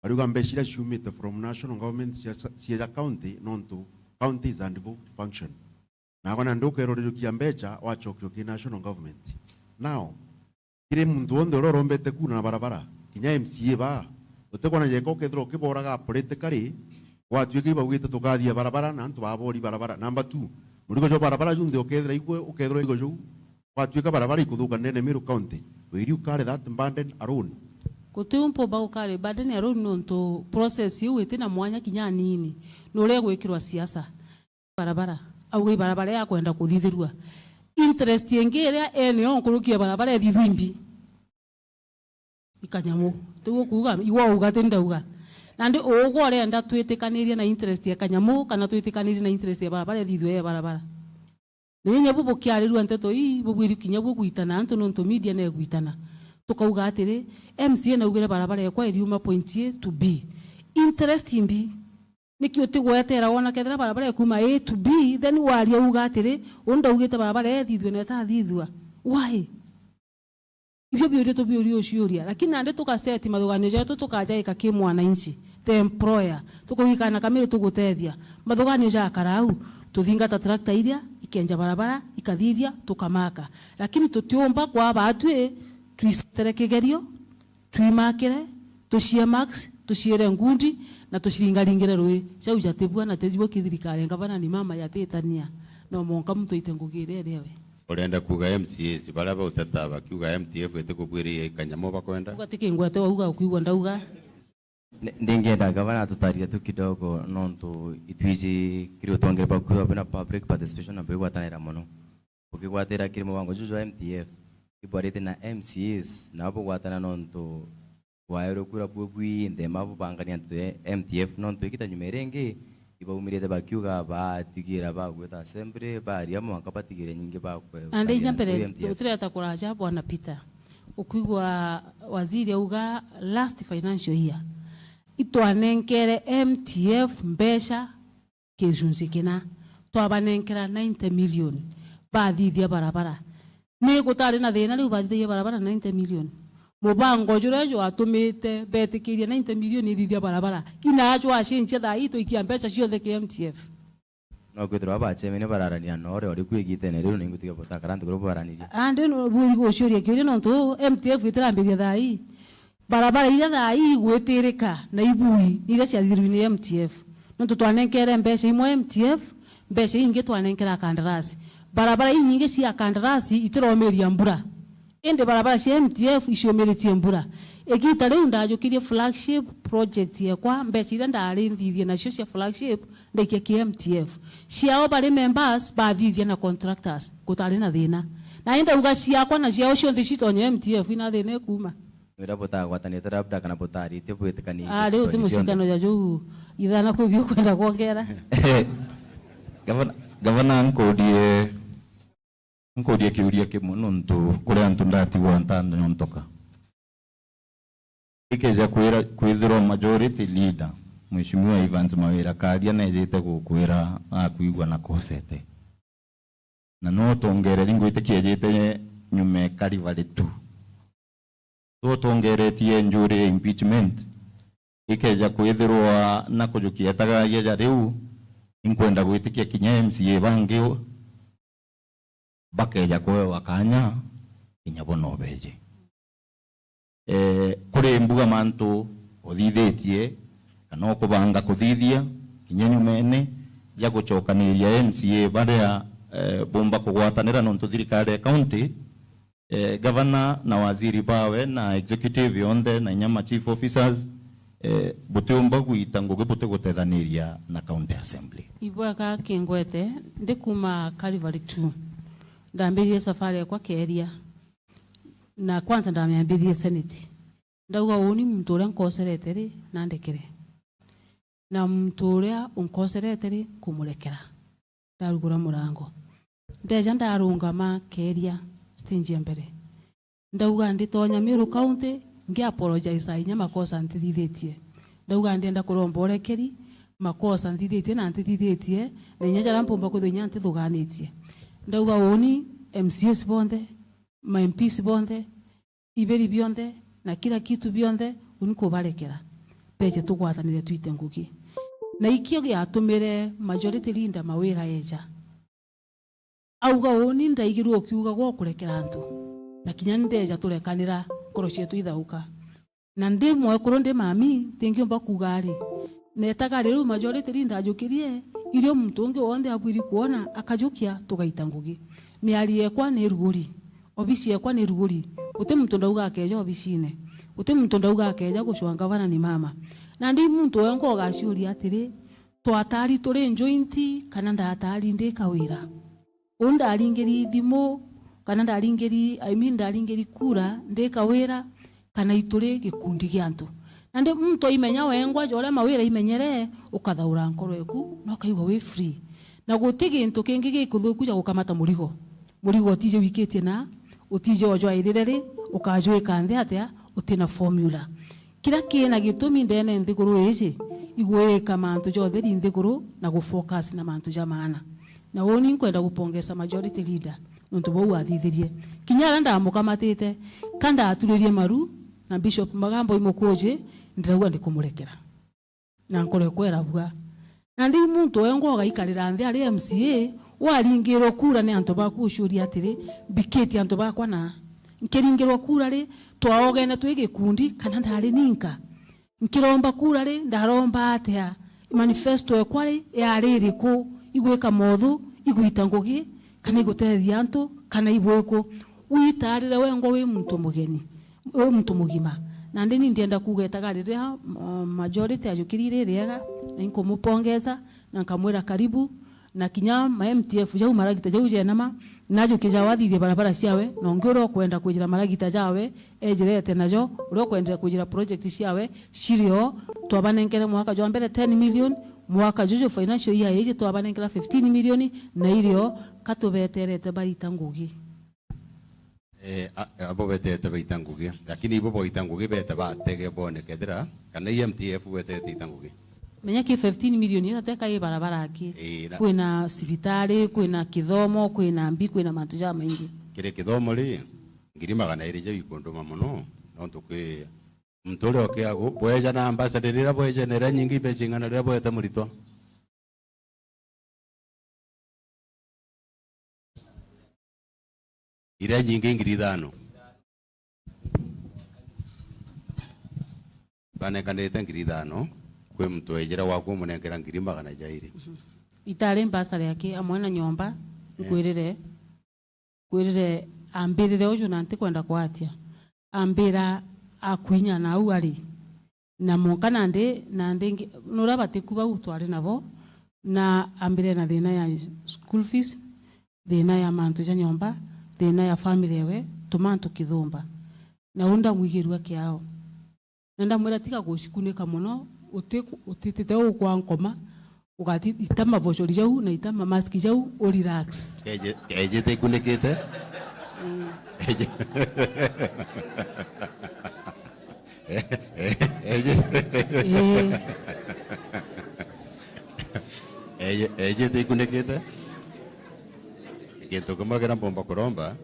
bariuga mbeca iria ciumite from national government cia, cieja county, nontu county is a devolved function. Naagwe nandi ukerorerukia mbeca, wacokia ki national government. Now, kiri muntu wonthe uria urombete kuuna na barabara, kinya M C A baa, utikwona jeka ukethirwa ukiboraga politically, gwatuika ibaugite tukathia barabara, na antu babori barabara. Number two, murigo jwa barabara junthe ukethira igwe, ukethirwa igo jou, gwatuika barabara ikuthuka ndene Meru County, will you carry that burden alone? Guti u mpumba gucarry burden alone nontu process iu itina mwanya kinya anini. Ni uria igwikirwa siasa. Barabara. Auga i barabara ya kwenda kuthithirua. Interest ingi iria ene yo nkuruki ya barabara ithithua imbi. Ikanyamu. Tiguo kuuga, igwe uga ti ndauga. Nandi ugwe urenda twitikanirie na interest ya kanyamu kana twitikanirie na interest ya barabara ithithue ya barabara. Na inya bu bukiarirua nteto ii, bubwiri kinya bugwitana antu nontu media negwitana. Tukauga atiri, M C A naugire barabara ekwa iriuma point A to B. Interest imbi. Niki utigwetera wona kethira barabara ekuuma A to B, then waria uga atiri, uu ndaugite barabara ethithue na itathithua? Why? Ibio biuria tubiuria uciuria, lakini nandi tugaseti mathuganio jetu tukajaika ki mwananchi, the employer, tukauga kana Kamiru tugutethia. Mathuganio jakara au, tuthingata tractor iria ikenja barabara, ikathithia, tukamaka. Lakini tutiumba kwaba atwi twicetere kigerio, twimakire, tucie marks, tuciire ngundi, na tuciringaringire rui. Jau jatibua na tijua kithirikari, ngavana ni mama yatitania. No monka muntu aite ngugi iria iri ewe. Urenda kuuga M C As baria bauteta bakiuga M T F itikubwiriria ikanyamu bakwenda? Uga ti kingwete wauga ukwigua ndauga. Ni-, ndingienda gavana atutaririe tu kidogo, nontu itwiji kiri utongeri bwa kwithirwa bwina public participation na bwigwatanira mono. Ukigwatira kiri mubango juju jwa M T F, ibwarite na M C As, nabo bugwatana nontu bwaerwe kura bubwi nthema bubangania antu ya M T F, nontu igita nyuma iringi, ibaumirite bakiuga batigira bagwita assembly, baria mwanka batigire nyingi bakwe-, Nandi inya mbere M T F. Tutireta kuraja, Bwana Peter. Ukwigua waziri auga last financial year, itwanenkere M T F mbeca kicunci kina, twabanenkera ninety million, bathithia barabara. Ni gutari na thina riu bathithagia barabara ninety million. Mubango juria jwatumite betikiria ninety million ithithia barabara. Ina acu acenjia thaa ii twikia mbeca cionthe ki M T F. No kwithirwa bachemene bararania na uria uri ku igitene riu, na ingutiga butakara nthiguru baranirie. Andi no buri guciuria kiuria nontu M T F itirambiria thaa ii. Barabara iria thaa ii igwitirika na ibui ni iria ciathithirwe ni M T F. Nontu twanenkere mbeca imwe M T F, mbeca ingi twanenkera kandarasi. Barabara inyingi cia kandarasi itiromiria mbura. Indi barabara cia M T F iciumiritie mbura. Igita riu ndajukirie flagship project yekwa, mbeca iria ndari nthithie nacio cia flagship, ndaikia ki M T F. Ciao bari members, bathithia na contractors, gutari na thina. Na indauga ciakwa na ciao cionthe citonye M T F, ina thina ikuma. Wira butagwatanite labda kana butaritie bwitikanie. Ah, riu ti mucikano ja juu. Ithana kwi biu kwenda kwongera. Gavana, gavana, nkudie, nkudie kiuria kimwe nontu kuri antu ndatigwa ntanyontoka. Ikeja kwira, kwithirwa majority leader, Mheshimiwa Evans Mawira Karia nejite gukwira akwigua na kosete. Na no utongereri ngwitikia ejite nyuma e Calvary tu. Tu utongeretie njuri ya impeachment, ikeja kwithirwa na kujukia etagaria ja riu, inkwenda gwitikia kinya M C A bangi u-, bakeja kuewa kanya, kinya bo no beje. Eh, kuri mbuga mantu uthithitie, kana ukubanga kuthithia, kinya nyumene, ja gucokaniria M C A baria, eh, bumba kugwatanira nontu thirikari ya county, eh, gavana na waziri bawe na executive yonthe na inya ma chief officers, eh, butiumba gwita ngugi butigutethaniria na county assembly. Ibwega kingwete, ndi kuma Calvary two. Ndambiririe safari yakwa keria. Na kwanza ndamiambiririe Senate. Ndauga, uuni muntu uria nkoserete ri, nandekere. Na muntu uria unkoserete ri, nkumurekera. Ndarugura murango. Ndeja ndarungama keria stage ya mbere. Ndauga, nditonya Meru County, ngi apologize inya makosa ntithithitie. Ndauga, ndienda kuromba urekeri, makosa nthithitie na ntithithitie, na inya jaria mpumba kwithirwa inya ntithuganitie. Ndauga, uuni M C As bonthe, ma M Ps bonthe, iberi bionthe na kila kitu bionthe, uni kubarekera, beje tugwatanire twite ngugi. Na ikio giatumire majority leader Mawira eja. Auga, uni ndaigirwe ukiuga gwa kurekera antu, na kinya ndeja turekanira, nkoro cietu ithauka. Na ndi mwekuru, ndi mami, ntingiumba kuuga ari, netaga ari riu majority leader ajukirie, irio muntu ungi wonthe abwiri kwona, akajukia, tugaita ngugi. Miario yekwa ni ruguri. Obisi yekwa ni ruguri. Guti muntu ndauga akeja obisine. Guti muntu ndauga akeja gucwa ngavana ni mama. Nandi i muntu wengwa ugaciuria atiri, twatari turi joint kana ndatari ndi kawira? Uu ndaringiri thimu, kana ndaringiri, I mean, ndaringiri kura ndi kawira, kana ituri gikundi gia antu? Nandi muntu aimenya wengwa ja uria Mawira aimenyere, ukathaura nkoro eku, na ukaigua wi free. Na guti gintu kingi gikuthuku ja gukamata murigo. Murigo utiji wikitie na, utiji ojwairire ri, ukajwika nthi atia, utina formula. Kiria kina gitumi ndene nthiguru iji, igwika mantu ja utheri nthiguru na gufocus na mantu ja maana. Na uni nkwenda gupongeza majority leader nontu bau athithirie. Kinya aria ndamukamatite, ka ndaturirie maru na Bishop Magambo imukuji, ndirauga ndikumurekera. Na nkoro ekwa irabua. Nandi i muntu wengwa ugaikarira nthi ari M C A, waringirwe kura ni antu baku uciuria atiri, mbikitie antu bakwa na? Nkiringirwa kura ri, twaogene twi gikundi kana ndari ninka? Nkiromba kura ri, ndaromba atia? Manifesto ekwa ri, yari iriku? Igwika mothu, igwita ngugi, kana igutethia antu, kana ibwiku? Witarire wengwa wi muntu mugeni, wi muntu mugima. Nandi ni ndienda kuuga etaga riria, uh, majority ajukirie ri riega, na inkumupongeza, na nkamwira karibu, na kinya ma M T F jau maragita jau jenama, najukia ja wathithia barabara ciawe, na ungi uria ukwenda kwijira maragita jawe, ejirete najo, uria ukwendera kwijira project ciawe, cirio, twabanenkere mwaka jwa mbere ten million, mwaka juju financial year iji twabanenkera fifteen million, na irio, katubeterete baita ngugi. Eh, a-, abo betete baita ngugi. Lakini ibo baita ngugi bete batege bone kethira, kana i M T F betete ita ngugi. Menya ki fifteen million ira teka i barabara aki. Ii, na kwina cibitari, kwina kithomo, kwina mbi, kwina mantu jamaingi. Kiri kithomo ri, ngiri magana iri jau ikunduma mono, nontu kwi muntu uria ukiagu, bweja na ambassador riria bweja na iria nyingi, mbeca ing'ana riria bwete muritwa? Iria nyingi ngiri ithano. Banekanite ngiri ithano, kwi muntu wejire gwaku umunenkera ngiri magana jairi. Itari mbasari aki amwe na nyomba, eh, nkwirire, nkwirire ambirire uju na ntikwenda kwatia. Ambira akwinya na au ari. Na mwanka nandi, nandi ngi-, nuria batiku bau twari nabo, na ambire na thina ya school fees, thina ya mantu ja nyomba, thina ya family ewe, tumantu kithumba. Na u ndamwigirua kiao. Na ndamwira, "Tiga gucikunika mono, uti-, utitite ukwa nkoma, ugati-, ita mabochori jau na ita mamaski jau, u relax." Keje-, kejite ikunikite? Mm. Eje-, eje-, Ii. Eje-, ejite ikunikite? Gintu kimwe kiria mpomba kuromba,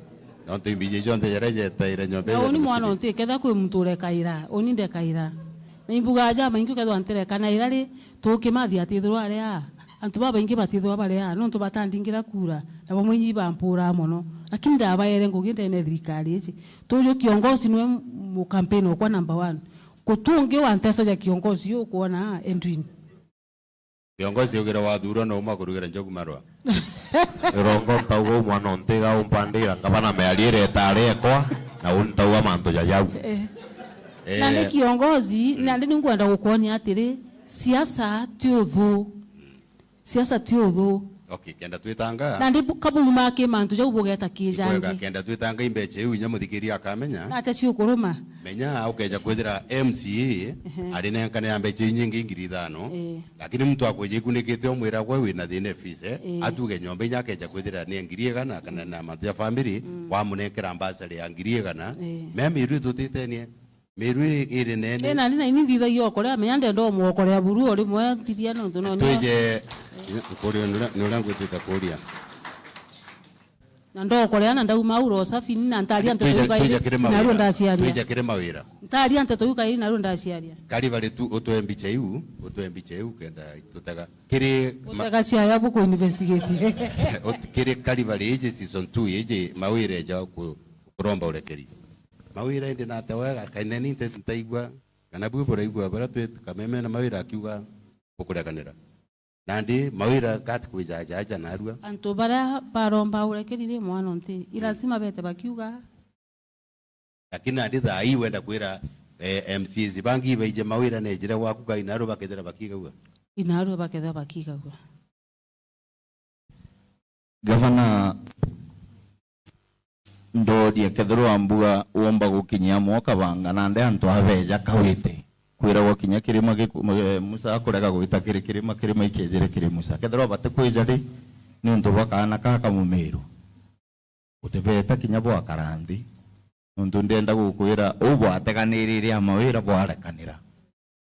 nontu imbiji jonthe jaria jetaire nyomba. Na uni mwana unti, ketha kwi muntu urekaira, uni ndekaira. Na imbugaa jamaingi ukethirwa ntirekanaira ri, tukimathi atithirwa ari aa. Antu babaingi batithirwa bari aa, nontu batandingira kura, na bamwe inyi bampuraa mono. Lakini ndabaere ngugi ndene ya thirikari iji. Tuju kiongozi niwe mu-, mukampeni okwa number one. Gutungi wantesaja kiongozi uyu ukwona aa, Edwin. Kiongozi ugira wathurwa no uma kurugira njogu marwa. Irongo ntauga u mwana untiga umpandira ngavana miario iria itari ekwa, na u ntauga mantu ja jau. Eh. Eh. Na ni kiongozi, mm, na ni ngwenda gukwonia atiri, siasa ti uthu. Siasa ti uthu. Okay, kenda twitanga. Na ndi bu-, kabuma ki mantu jau bugeta ki jangi. Kenda twitanga imbecha iu inya muthikiria akamenya. Na atia ciukuruma. Menya ukeja kwithira M C A, ehe, ari nenkane ya mbecha inyingi ngiri ithano. Eh. Lakini muntu akwija ikunikite umwira gwe wina thina fees, eh? Eh. Atuge nyomba inya akeja kwithira ni ngiri igana kana na mantu ya family, mm, wamunenkera mbasari ya ngiri igana. Eh. Mea miru itutitenie. Miru iri, iri nene. Eh, nani na ini nthithagia okorea, menya ndenda umwokorea buru o rimwe ntiria nontu no. Twije, nkuria nuria, nuria ngwitite kuria. Na ndokorea na ndauma uro safi ni na ntaria nteto. Twija, yuka twija iri, kiri na ruo mawira. Ndaciaria. Twija kiri mawira. Ntaria nteto yuka iri na ruo ndaciaria. Kari bari tu, utwe mbicha iu, utwe mbicha iu kenda tutega. Kiri ma- Utega ciaya buku investigate. Ut-, kiri kari bari iji season two iji mawira eja ku-, kuromba urekeri. Mawira indi nate wega, kaineni nte-, ntaigua, kana bwi buraigua baria twi kameme na mawira akiuga bukurekanira. Nandi mawira gati kwijajaja narua. Antu baria baromba urekeri ri mwana unti, i lazima bete bakiuga. Lakini nandi thaa ii wenda kwira, eh, M C As bangi ibaije mawira nejire gwaku ka inaru bakethira bakigagua? Inaru bakethira bakigagua. Gavana, ndoria kethirwa mbua womba gukinyia amwe ukabanga nande antu abeja kawite. Kwiragwa kinya kirima giku-, eh, Musa akurega gwita kiri kirima, kirima ikejire kiri Musa. Kethirwa batikwija ri, ni untu bwa kaana ka kamumiru. Utibeta kinya bwakara nthi. Nontu ndienda gukwira, uu bwateganirire a mawira bwarekanira.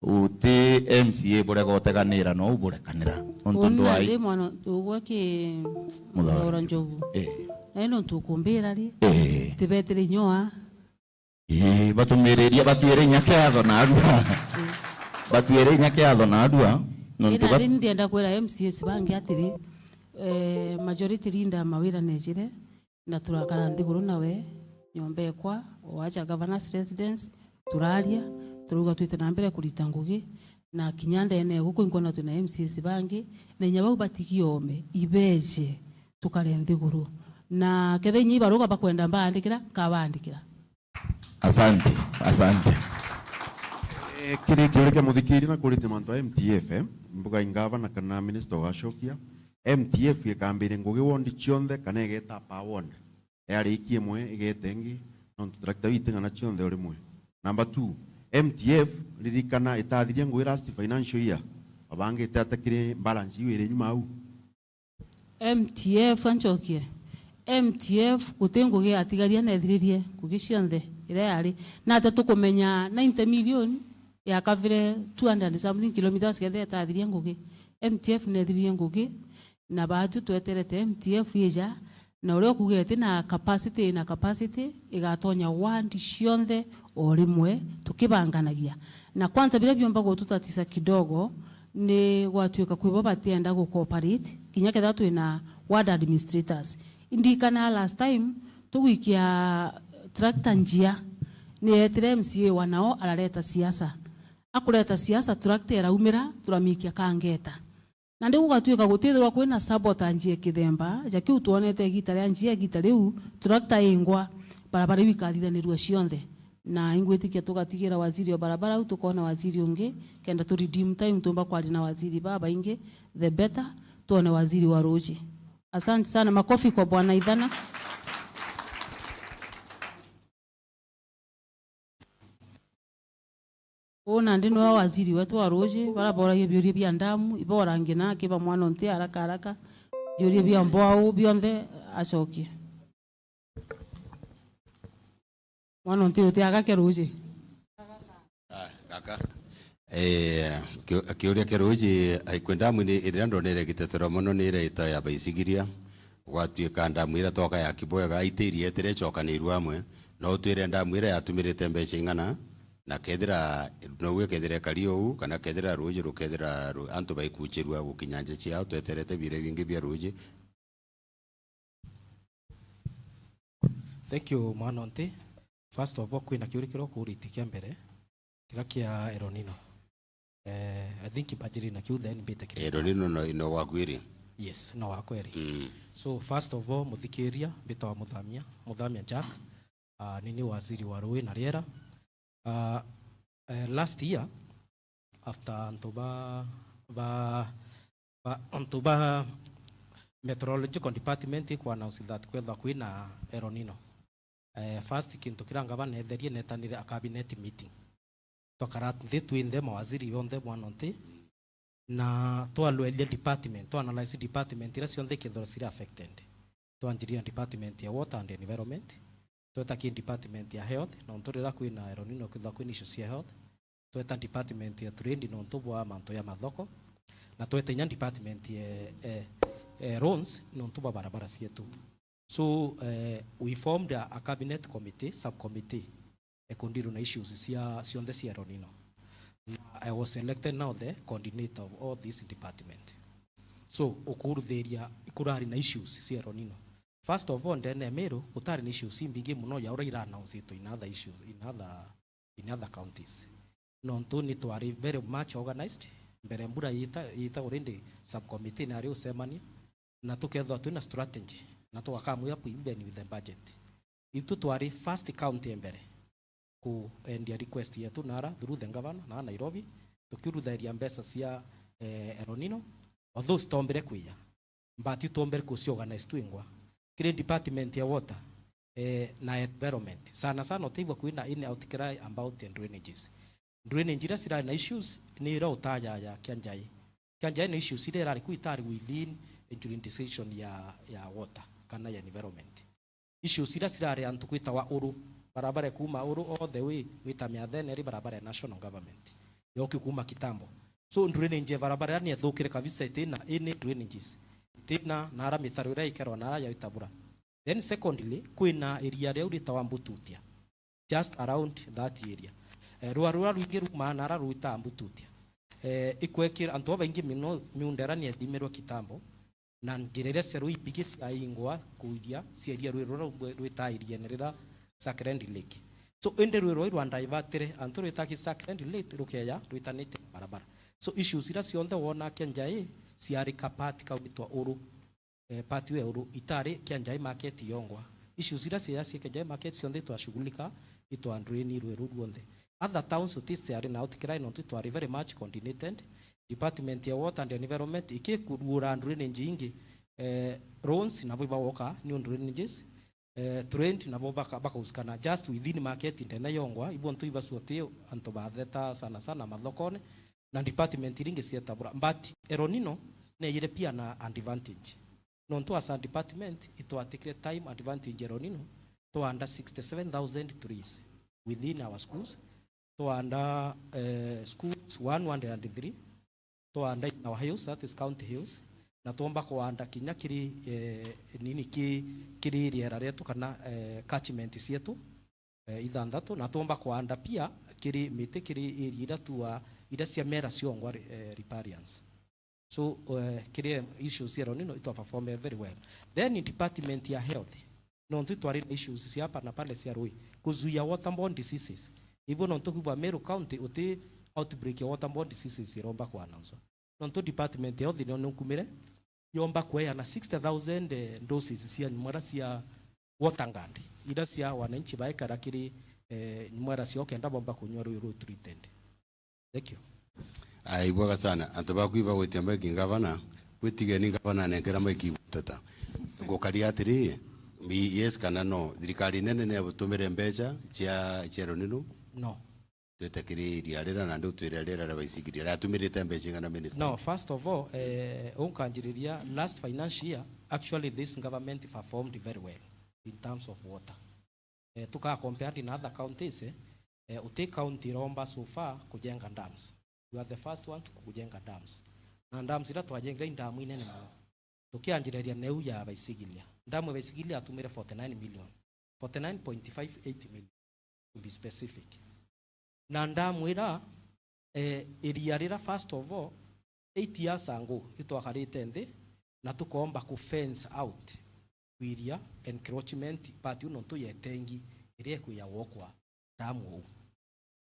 Uti M C A burega uteganira, no uburekanira. Nontu uni ndwai nandi mwana ugwe ki Muthaura. Muthaura Njogu. Eh. Nae nontu ukumbira ri? Eh. Tibetire inyoa. Ii, batumiriria, batwire inya kiatho narua. Batwire inya kiatho narua, nontu. Ina bat- ri ndienda kwira M C As bangi atiri, eh, majority leader mawira nejire, na turakara nthiguru nawe, nyomba ekwa, o aja governor's residence, turaria, turauga twite na mbere kurita ngugi, na kinya ndene guku inkwona twina M C As bangi, na inya bau batigi ome, ibeje, tukare nthiguru. Na ketha inya ibaruga bakwenda mbaandikira, nkabaandikira. Asante, asante. Eh, kiri kiuria kia muthikiri na kurite mantu a M T F, eh, mbuga ingavana kana minister ugacokia, M T F ikambire ngugi ward cionthe kana igeta per ward? Yarikia imwe igete ingi, nontu tractor iu iting'ana cionthe o rimwe. Number two, M T F ririkana itathirie ngugi last financial year, wabangite ata kiri balance iu iri nyuma au? M T F, ancokie. M T F guti ngugi yatigaria nethiririe ngugi cionthe iria yari. Nate tukumenya ninety million yakavire two hundred and something kilometers kethira itathirie ngugi. M T F nethiririe ngugi, na baatu tweterete M T F ija, Na uria ukuga iti na capacity, ina capacity, igatonya ward cionthe o rimwe, tukibanganagia. Na kwanza, biria biomba gututatisa kidogo ni gwatuika kwi bo batienda gu cooperate, kinya kethira twina ward administrators. Indikana last time tugwikia tractor njia, ni etire M C A wa nao arareta siasa. Akureta siasa, tractor iraumira, turamikia Kangeta. Na ndi gugatuika gutithirwa kwina sabotage ya kithemba ja kiu twonete igita ria njia, igita riu tractor ingwa, barabara iu ikathithanirua cionthe. Na ingwitikia tugatigira waziri wa barabara au, tukona waziri ungi, kenda tu redeem time, tumba kwaria na waziri babaingi, the better, tuone waziri wa ruuji. Asante sana, makofi kwa Bwana Ithana. Uu nandi niwe waziri wetu wa ruuji, bara boragia biuria bia ndamu, ibo orange na akiba mwana unti haraka haraka, biuria bia mbwau bionthe acokie. Mwana unti uti agake ruuji. Ah, gaka. Eh, kiu-, kiuria kia ruuji, aikwe ndamu ni iria ndonere gitetero mono ni iria ita ya Baisigiria. Gwatuika ndamu iria twoka ya Kibwega, aitiri etire icokanirue amwe, no utwire ndamu iria yatumirite mbeca ing'ana, na kethira nouwe kethira ekari ou, kana kethira ruuji rukethira ru-, antu baikuchirua gukinya nja ciao, tweterete biuria bingi bia ruuji. Thank you, mwana unti. First of all, kwina kiuria kiria ukurite kia mbere, kiria kia El Nino. Eh, I think mbajiri na kiu, then mbite kiria. El Nino no, no wa kwiri? Yes, no wa kwiri. Mm. So, first of all, muthikiria, mbitagwa Muthamia, Muthamia Jack. Ah, ni ni waziri wa ruui na riera. Ah, eh, last year, after antu ba, ba, ba, antu ba meteorological department iku announce that kwethwa kwina El Nino, eh, first kintu kiria ngavana etherie, netanire a cabinet meeting. Twakara nthi twinthe mawaziri yonthe mwana unti, na twalweria department, twa analyze department iria cionthe ikethirwa ciri affected. Twanjirie na department ya water and environment, tweta ki department ya health, nontu riria kwina El Nino kwithirwa kwina issues cia health. Tweta department ya trade nontu bwa mantu ya mathoko, na tweta inya department ya, eh, eh, roads nontu bwa barabara cietu. So, eh, we formed a, a cabinet committee, subcommittee, eh, kundiru na issues cia, cionthe cia El Nino. Na I was selected now the coordinator of all this department. So, ukuruthiria ikurari na issues cia El Nino. First of all, ndene ya Meru, gutari na issues imbingi muno ya uria ira announceitwe in other issues, in other, in other counties. Nontu ni twari very much organized, mbere mbura yita, yita already subcommittee nari ucemania, na tukethwa twina strategy, na tugakamwira even with the budget. Itu twari first county ya mbere kuendia request yetu nara through the governor na Nairobi, tukiuruthiria mbeca cia, eh, El Nino, although citombire kwija, but itwombere kuciorganize twingwa. Kiri department ya water, eh, na environment. Sana sana utaigua kwina any outcry about the drainages. Drainage iria cirari na issues ni iria utayaya Kianjai. Kianjai na issues iria irari ku itari within jurisdiction ya, ya water kana ya environment. Issues iria cirari antu gwitawa Uru, barabara kuuma Uru all the way gwita Miathene iri barabara ya national government. Yoki kuuma kitambo. So drainage ya barabara iria ni ethukire kabisa, itina any drainages. Itina nara mitaro iria ikerwa nara ya itabura. Then secondly, kwina area riu ritawa Mbututia, just around that area. Eh, rua ruria rwingi rumaa nara rwitawa Mbututia. Eh, ikwekira antu babaingi mino miunda iria ni ethimirwe kitambo, na njira iria cia ruui mbigi ciaingwa kuiria cieria ruui ruria rwitairiene rira Sacred Lake. So, indi ruui rwai rwa divertire antu rwitaki Sacred Lake rukeya rwitanite barabara. So, issues iria cionthe wona Kianjai ciari ka part kau gwitwa Uru, eh, part we Uru itari Kianjai market yongwa. Issues iria cia cia Kianjai market cionthe itwashughulika, itwa drain ruui ruu ruonthe. Other towns uti ciari na outcry nontu itwari very much coordinated. Department ya water and environment ikikuruura drainage ingi, eh, roads nabo ibagoka new drainages, eh, trade nabo baka-, bakausikana just within market ndene yongwa, ibo ntu ibasuote antu batheta sana sana mathokone, na department iringi cietabura. But El Nino neyire pia na advantage. Nontu as a department, itwatikire time advantage El Nino, twanda sixty-seven thousand trees within our schools, twanda, eh, schools one hundred and three, twanda in our hills, that is county hills, na twomba kuanda kinya kiri, eh, nini ki-, kiri riera rietu kana, eh, catchment cietu, eh, ithanthatu, na twomba kuanda pia kiri miti kiri area iria tua, iria cia mera ciongwa ri-, eh, riparians. So, eh, kiri issues cia El Nino itwa perform very well. Then department ya health, nontu itwari na issues cia hapa na pale cia rui, kuzuia waterborne diseases. Ibo nontu kwibwa Meru County uti outbreak ya waterborne diseases iromba kuanonswa. Nontu department ya health nio nunkumire, yomba kueana sixty thousand, eh, doses cia nyumara cia water guard, iria cia wananchi baikara kiri, eh, nyumara ciao kenda bomba kunywa rui ruu treated. Thank you. Aya, ibwega sana. Antu baku ibagwitia maiki ngavana, gwitigeni ngavana anenkera maiki guteta. Gukaria atiri, mi-, yes kana no, thirikari nene ni yabutumire mbeca cia, cia El Nino? No. Twite kiri iria rira na ndi utwire riera ria Baisigiria riatumirite mbeca ing'ana, minister? No, first of all, eh, unkanjiriria last financial year, actually this government performed very well in terms of water. Eh, tuka compare na other counties, eh, eh, uti county iromba so far kujenga dams. We are the first one to kujenga dams. Na dams iria twajengire i dam inene mono. Tukianjiriria neu ya Baisigiria. Dam ya Baisigiria yatumire forty nine million. Forty nine point five eight million, to be specific. Na dam ira, eh, iria rira, first of all, eight years ago, itwakarite nthi na tukomba ku fence out kwiria encroachment part iu nontu ya itengi iria ikwiyagwo kwa dam uu.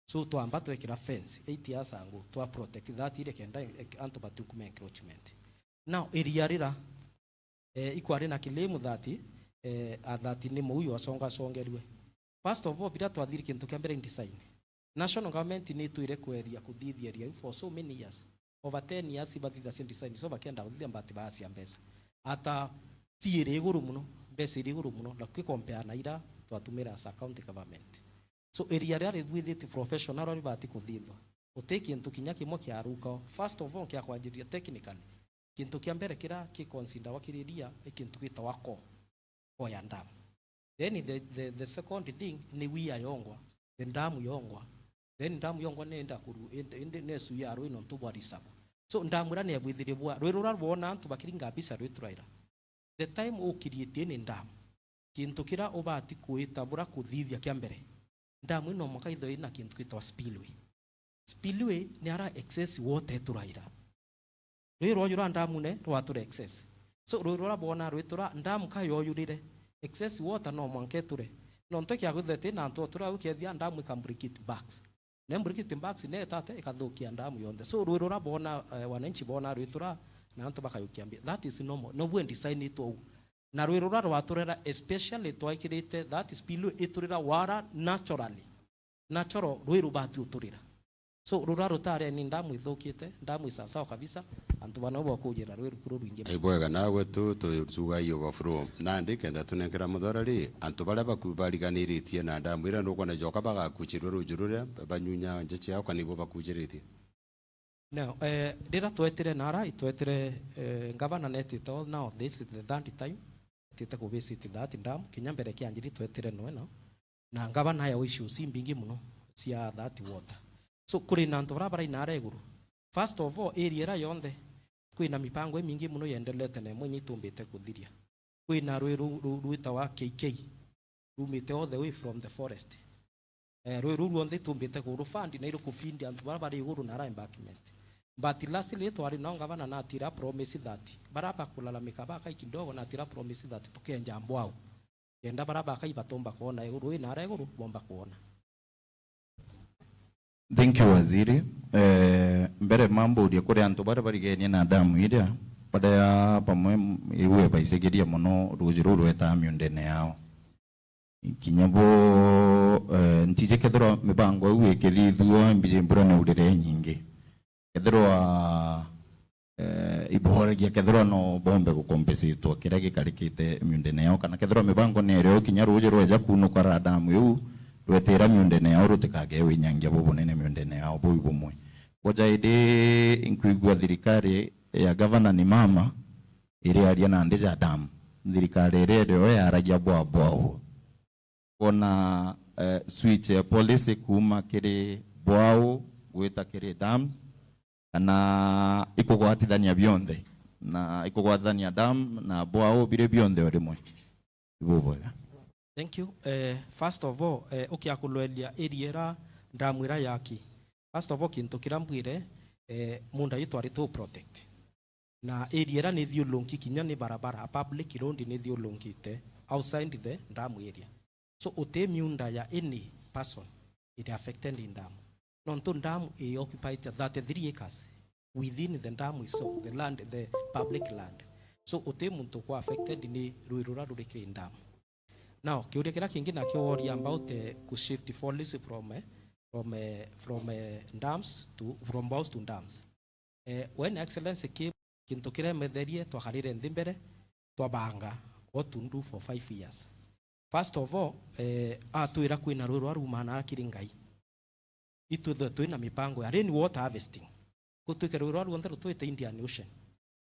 So twamba twekira fence eight years ago, twa protect that ire kenda, eh, antu batiukume encroachment. Now, iria rira, eh, ikwari na claim that, eh, a that ni muuyo asongasongerue. First of all, biria twathiri kintu kia mbere in design. National government ni itwire kweria kuthithia riu for so many years. Over ten years ibathithacia design, so bakienda kuthithia but baacia mbeca. Ata fee iri iguru muno, mbeca iri iguru muno, na kwi compare na ira twatumira as a county government. So iria riria rithwithite professional ribati kuthithwa. Uti kintu kinya kimwe kiaruka o. First of all, kia kwanjiriria technically, kintu kia mbere kira ki considerwa kiri iria i kintu gitagwa core, core ya dam. Then the, the, the second thing ni weir yongwa, the dam yongwa. Then dam yongwa ni enda kuru, indi, indi ni suya rui nontu bwa reserve. So dam ira ni ebwithirie bwa, rui rura rwona antu bakiringa mbica rwituraira. The time ukiritie ni dam, kintu kira ubati kwita bura kuthithia kia mbere, dam ino mwanka ithwe ina kintu gitwa spillway. Spillway ni ara excess water ituraira. Rui rwojura dam ne rwatura excess. So rui rura bwona rwitura dam ka yoyurire, excess water no mwanka iture. Nontu kia gwithwa iti na antu otura au kethia dam ika break it backs. Na break it backs ne itate ikathukia dam yonthe. So rui rura bwona, eh, wananchi bona rwitura na antu bakayukia mbia. That is normal. No bwe design itu au. Na rui rura rwaturera especially twaikirite that spillway iturira wara naturally. Natural, rui rubati uturira. So rura rutari ni dam ithukite, dam i sawasawa kabisa, antu bana bakujira rui rukuru rwingi. Ibwega nawe tu, tu, tuga i overflow. Nandi kenda tunenkera muthora ri, antu baria baku-, bariganiritie na dam ira nukwona joka bagakuchirwe ruju ruria, banyunya nja ciao kana ibo bakuchiritie? Now, eh, rira twetire nara, itwetire, eh, ngavana netite all now, this is the third time, etite ku visit that dam, kinya mbere kianjiri twetire no ino, na ngavana ayo issues imbingi muno cia that water. So, kuri na antu bara barai nara iguru. First of all, area ira yonthe, kwina mipango imingi muno yendelete na imwe inya itumbite kuthiria. Kwina rui ru-, ru-, rwitawa K K, rumite all the way from the forest. Eh, rui ruu rwonthe itumbite kuru fund na iruku feed antu bara bari iguru na ara embankment. But lastly, twari nao ngavana na atira promise that bara bakulalamika bakai kidogo, na atira promise that tukenja mbwau. Kenda bara bakai batomba kuona iguru, ina ara iguru bomba kuona. Thank you, Waziri. Eh, mbere mamburie kuri antu baria barigenie na damu iria, baria bamwe m-, iwe baisigiria mono ruuji ruu rwetaa miundene yao. Kinya bo, eh, ntiji kethirwa mibango iu ikithithua mbiji mbura ni urire nyingi. Kethirwa, eh, iboragia kethirwa no bombe gukompensatwa kiria gikarikite miundene yao, kana kethirwa mibango ni irio kinya ruuji rweja kunuka ra damu iu, rwetira miundene yao rutikagee winyangia bubunene miundene yao buu bumwe. Boja indi nkwigua thirikari ya gavana ni mama iriaria nandi ja damu. Thirikari iria irio yaragia bwa bwau. Kwona, eh, switch ya policy kuuma kiri bwau gwita kiri dams, kana ikugwatithania bionthe? na ikugwatithania dam na bwao biri bionthe o rimwe. Ibubwega. Thank you. Eh, first of all, eh, ukia kulwelia area ira ndamwira yaki. First of all, kintu kiria mbwire, eh, munda yu twari tu protect. Na area ira ni thiulunki kinya ni barabara, a public road ni thiulunkite outside the dam area. So, uti miunda ya any person iri affected in dam. Nontu dam i occupied thirty-three acres within the dam is so, the land, the public land. So, uti muntu kwa affected ni rui rura ruri kiri dam. Now, kiuria kiria kingi nakio woria about, eh, ku shift policy from, eh, from, eh, from, eh, dams to, from bwaos to dams. Eh, When Excellency ki kintu kiremetherie, twakarire nthi mbere, twabanga what to do for five years. First of all, eh, atwira kwina rui rwa rumanaa kiri Ngai. Itwithwe twina mipango ya rain water harvesting. Gutwike rui rwa ruonthe rutwite Indian Ocean,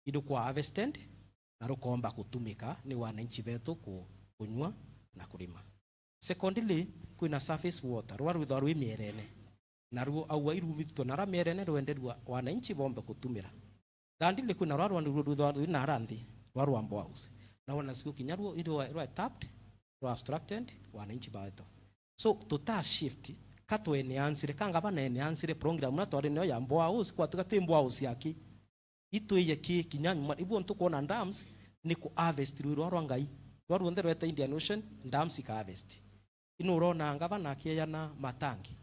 irukwa harvested na rukomba kutumika ni wananchi betu ku-, kunywa na kurima. Secondly, kwina surface water, rwa rwithwa rwi mierene. Naruo aua irumitwe nara mierene rwenderua wananchi bombe kutumira. Thirdly, kwina rwa rwa rwithwa rwi nara nthi, rwa rwa boreholes. Na wona sio kinya ruo irwa, rwa tapped, rwa obstructed, wananchi baeto. So, tuta shift, ka twene ansire, ka ngavana ene ansire program na twari nayo ya boreholes, kwatuka ti boreholes yaki. Itwiye ki kinya nyuma, ibu ntukwona dams, ni ku harvest rui rwa rwa Ngai. Rwa ruonthe rweta Indian Ocean, dams ika harvest. Ino urona ngavana akieyana matangi.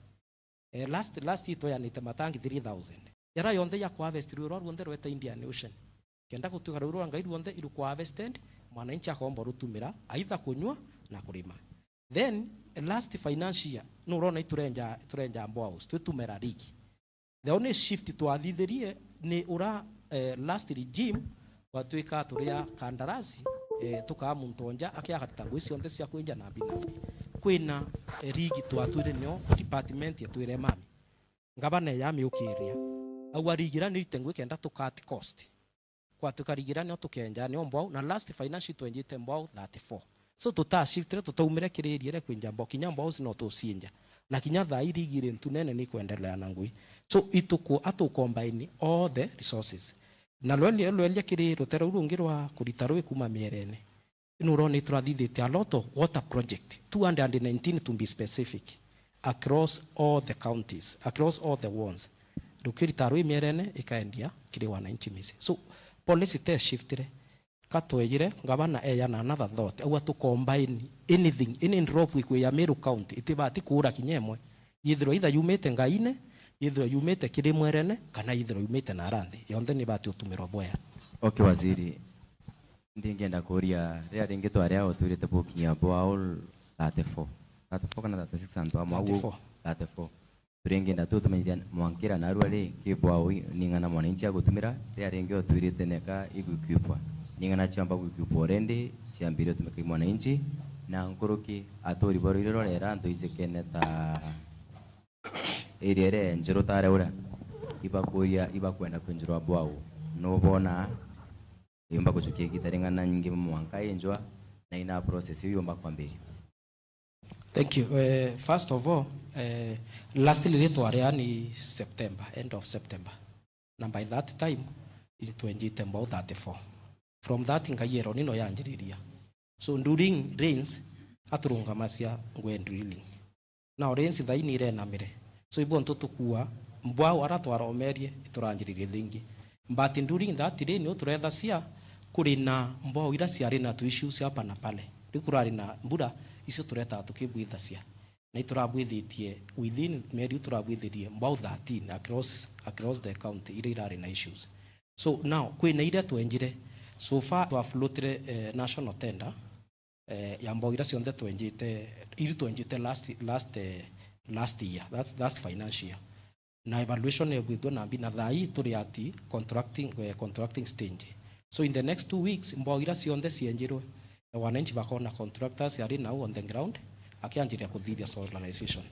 Eh, last, last itweyanite matangi three thousand. Yara yonthe ya ku harvest rui rwa ruonthe rweta Indian Ocean. Kenda gutuika rui rwa Ngai ruonthe iru ku harvested, mwananchi akomba rutumira, either kunywa na kurima. Then, last financial year, no urona iturenja, iturenja boreholes, twitumera rigi. The only shift twathithirie ni ura, eh, last regime, gwatuika turia kandarasi, eh, tukaa muntu onja akiagatita ngui cionthe cia kwinja na mbina. Kwina, eh, rigi twatwire nio department yatwire mami. Ngavana yamiukiria. Aua rigi ra nirite ngui kenda tukat cost. Kwatuika rigi ra nio tukenja nio mbwau, na last financial twenjite mbwau thirty-four. So tuta shiftire, tutaumire kiri area ria kwinja mbwau, kinya mbwau cino tucienja. Na kinya thaa ii rigi iri ntunene ni kwendelea na ngui. So ituku, atu combine all the resources. Na lwelia, lwelia kiri rutere ruu rungi rwa kurita rui kuma mierene. Ino urona iturathithitie a lot of water project, two hundred and nineteen to be specific, across all the counties, across all the wards. Rukirita rui mierene ikaendia kiri wananchi misi. So, policy te shiftire. Ka twejire, ngavana eyana another thought. Aua tu combine anything, any drop ikwi ya Meru County, itibati kuura kinya imwe. Yithirwa either yumite Ngaine, yithirwa yumite kiri mwerene, kana yithirwa yumite nara nthi. Yonthe nibati utumirwa bwea. Okay, waziri. Ndingenda kuria, riria ringi twari ao twirite bukinya borehole thirty-four. Thirty-four kana thirty-six antu amwe au? Thirty-four. Thirty-four. Turingenda tu tumenyithia mwankira narua ri, ki borehole ning'ana mwananchi agutumira, riria ringi o twirite neka igwikupwa. Ning'ana ciamba gwikupwa already, ciambire utumika i mwananchi, na nkuruki aturi ba ruiri rurera antu ijikene ta area iria njeru tare uria, ibakuria, ibakwenda kwinjirwa borehole. Nubona yumba gucukia igita ring'ana nyingi mwanka injwa, na ina process iu yumba kwambiria. Thank you. Eh, first of all, eh, lastly ri twaria ni September, end of September. Na by that time, itwenjite mbao thirty-four. From that, Ngai eroni no yanjiriria. So during rains, aturungamacia ngwe drilling. Now rains thaini irenamire. So ibo ntu tukua, mbwau ara twaromerie, ituranjiririe thingi. But during that rain, uturethacia kuri na mbwau ira ciari na tu issues hapa na pale. Riu kurari na mbura, icio turetaga tukibwithacia. Na iturabwithitie within mieri iu turabwithirie mbwau thirteen across, across the county iria irari na issues. So now, kwina iria twenjire. So far, twaflotire, eh, national tender, eh, ya mbao iria cionthe twenjite, iria twenjite last, last, eh, last year, that's, last financial year. Na evaluation egwithua na mbi, na thaa ii turi at contracting, eh, contracting stage. So in the next two weeks, mbao iria cionthe cienjirwe, eh, wananchi bakona contractors ari nau on the ground, akianjiria kuthithia solarization.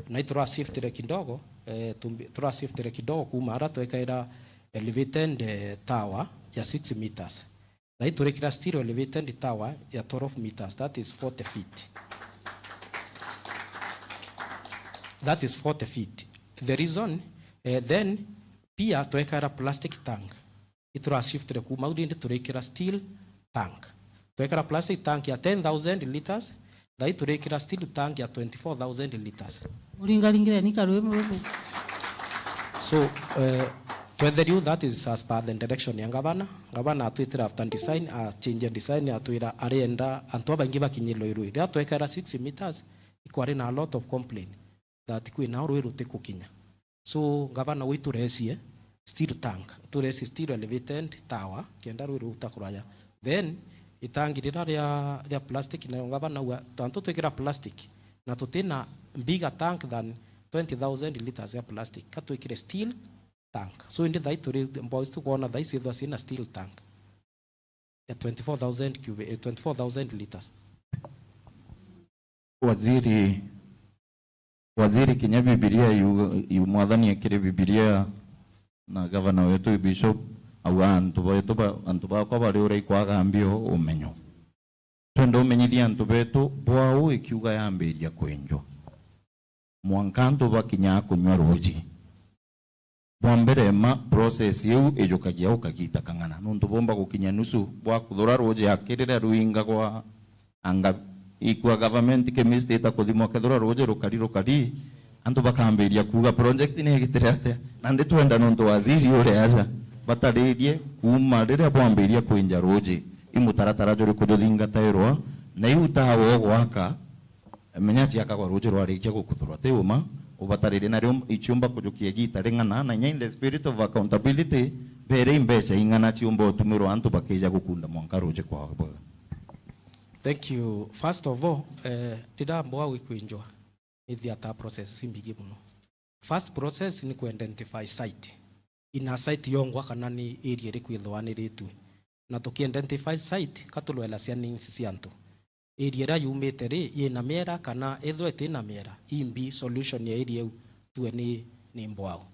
Na iturashiftire kidogo, eh, tumbi-, turashiftire kidogo kuma ara twekaira elevated, eh, tower ya six meters. Na iturikira steel elevated tower ya twelve meters, that is forty feet. That is forty feet. The reason, eh, then pia twekaira plastic tank. Itura shiftire kuuma au rindi turikira steel tank. Twekira plastic tank ya ten thousand liters, thai turikira steel tank ya twenty-four thousand liters. Muringaringireni karwi murume. So, eh, twetheriu that is as per the direction ya ngavana. Ngavana atwitira after design, a change design, atwira arienda antu babaingi bakinyirwe i rui. Riria twekera six meters, ikwari na a lot of complaint that kwina rui rutikukinya. So, ngavana wi turesie steel tank, turesie steel elevated tower, kenda rui ruta kuraya. Then, itangi rira ria, ria plastic, nayo ngavana auga, tantu twikira plastic, na tutina bigger tank than twenty thousand liters ya plastic, ka twikire steel tank. So, indi thai turi, mboys tukwona thai ciithwa cina steel tank ya twenty-four thousand cubic, eh, twenty-four thousand liters. Waziri, waziri, kinya Bibilia yu, yu mwathani akiri Bibilia na gavana wetu Bishop auga antu betu ba, antu bakwa bari uria ikwaga mbio umenyo. Twenda umenyithia antu betu bwau ikiuga yambiria kwenjwa. Mwanka antu bakinya kunywa ruuji. Bwa mbere ma process iu ijukagia ukagita kang'ana. Nuntu bumba gukinya nusu bwa kuthura ruuji akirire ruinga gwa anga ikua government chemist itakuthimwa kethura ruuji rukari rukari, antu bakambiria kuuga project ni igitire atia? Na ndi twenda nuntu waziri uri aja bataririe kuuma riria bwambiria kwinja ruuji, i mutaratara juriku juthingatairwa, na iu tawa ugwaka, menya ciakagwa ruuji rwarikia gukuthurwa ti uma, ubatarire nario ichiumba kujukia igita ring'ana, na inya in the spirit of accountability, bere imbeca ing'ana chiumba utumirwa antu bakija gukunda mwanka ruuji kwao bwega. Thank you. First of all, eh, riria mbwau ikwinjwa, ithiataa process imbingi muno. First process ni ku identify site. Ina site yongwa kana ni area iriku ithwaniritue. Na tuki identify site, ka turwela cia needs cia antu. Area iria yumite ri, yina miera kana ethwa itina miera, imbi solution ya area iu tue ni, ni mbwau.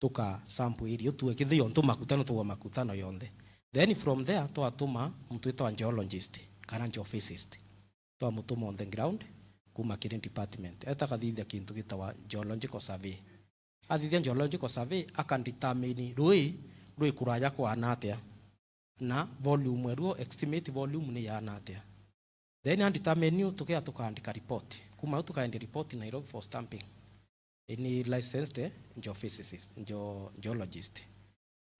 Tuka sample area iu tue kithio ntu makuta no tugwa makuta no yonthe. Then from there twatuma muntu witwa geologist kana geophysicist. Twamutuma on the ground kuma kiri department. Eta kathithia kintu gitawa geological survey. Athithia geological survey, aka determine rui rwi kuraya kwana atia, na volume eruo, estimate volume ni yana atia. Then a determine iu tukia tukaandika report. Kuma au tukaendia report Nairobi for stamping. Ni licensed geophysicist, geo-, geologist.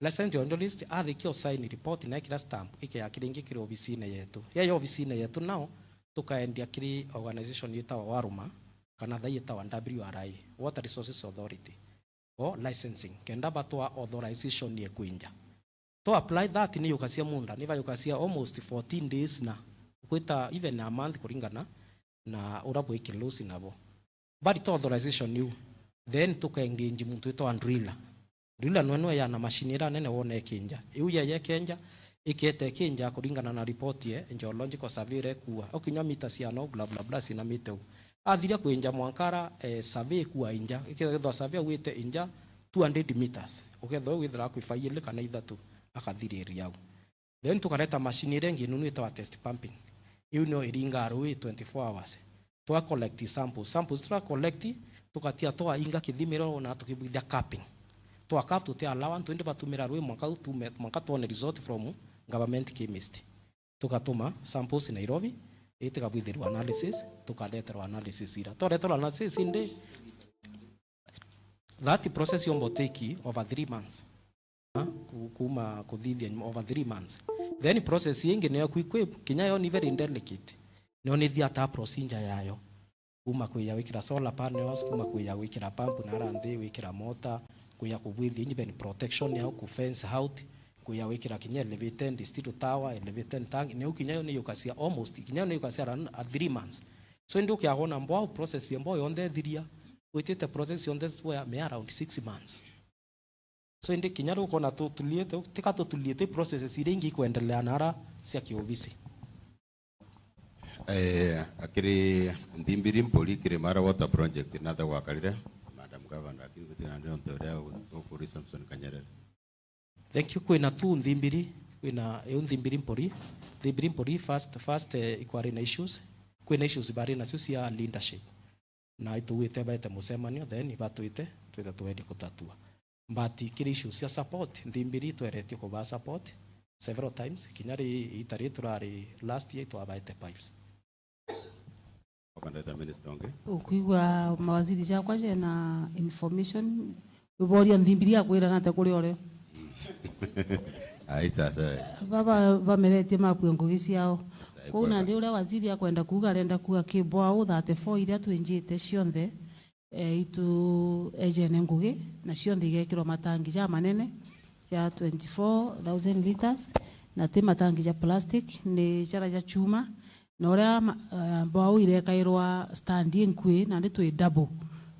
Licensed geologist arikia usaini report na ikira stamp, ikea kiringi kiri obisine yetu. Yaya obisine yetu nao, tukaendia kiri organization yitawa WARUMA, kana thai yitawa W R I, Water Resources Authority, for licensing, kenda batwa authorization ye kwinja. To apply that ni yukacia munda, ni bayukacia almost fourteen days na kwita even a month kuringana na ura bwi kilosi nabo. Barita authorization iu, then tuka engage muntu witwa driller. Driller nwe nwe yana machine ira nene wona ikinja. Iu yeye ikenja, ikete ikinja kuringana na report ye geological survey ira ikua. Ukinya mita cia no, bla, bla, bla, cinamite u. Athiria kwinja mwanka ara, eh, survey ikua inja. Ikethwa survey auite inja two hundred meters. Ukethwa withira akwifa ili kana ithatu, akathiriria au. Then tukareta machine iria ingi nunu itawa test pumping. Iu nio iringaa rui twenty-four hours. Twa collect samples. Samples twa collect, tugatia twa inga kithimiro na tukibwithia capping. Twa cap tuti allow antu indi batumira rui mwanka u tume, mwanka twone result from government chemist. Tugatuma samples Nairobi, itikabwithirwa analysis, tukareterwa analysis ira. Twareterwa analysis indi, that process yomba take over three months. Ha? Ku-, kuma kuthithia over three months. Then process ingi niyo kwi, kwi, kinya yo ni very delicate. Niyo ni thiata procedure yayo. Kuma kwija gwikira solar panels, kuma kwija gwikira pump na ara nthi, gwikira motor, kwija kubwithia even protection yao, ku fence out, kwija gwikira kinya elevated steel tower, elevated tank, niyo kinya yo ni yukacia almost, kinya yo ni yukacia around, uh, three months. So indi ukiagona mbwau process ya mbwau yonthe ithiria, witite process yonthe where me around six months. So indi kinya riu ukona tutuliite, tika tutuliite processes iria ingi ikwendelea nara cia kiobisi. Eh, akiri Nthimbiri Mpuri kiri Mara Water Project, natha gwakarire. Madam Governor, lakini gutina ndio ntorea ukuri Samson Kanyerere. Thank you. Kwina tu Nthimbiri, kwina iu Nthimbiri Mpuri. Nthimbiri Mpuri first, first, eh, ikwari na issues. Kwina issues bari nacio cia leadership. Na itugwite baete mucemanio, then ibatwite, twite tugerie kutatua. But kiri issue cia support, Nthimbiri tweretie kubaa support several times, kinya ri ita ri turari last year itwabaete pipes. Okandaita minister ungi. Ukwigua mawaziri jakwa jena information, uboria Nthimbiri akwira nate kuri orio. Ai, sasa. Baba bameretie makue ngugi ciao. Sasa, kwou baba. Nandi uria waziri akwenda kuuga, arenda kuuga ki bwau thirty-four iria twinjite cionthe, e, itu ejene ngugi, na cionthe igekirwa matangi ja manene ja twenty-four thousand litres, na ti matangi ja plastic, ni jara ja chuma, na uria ma-, e, bwau irekairwa stand inkui, nandi twi double.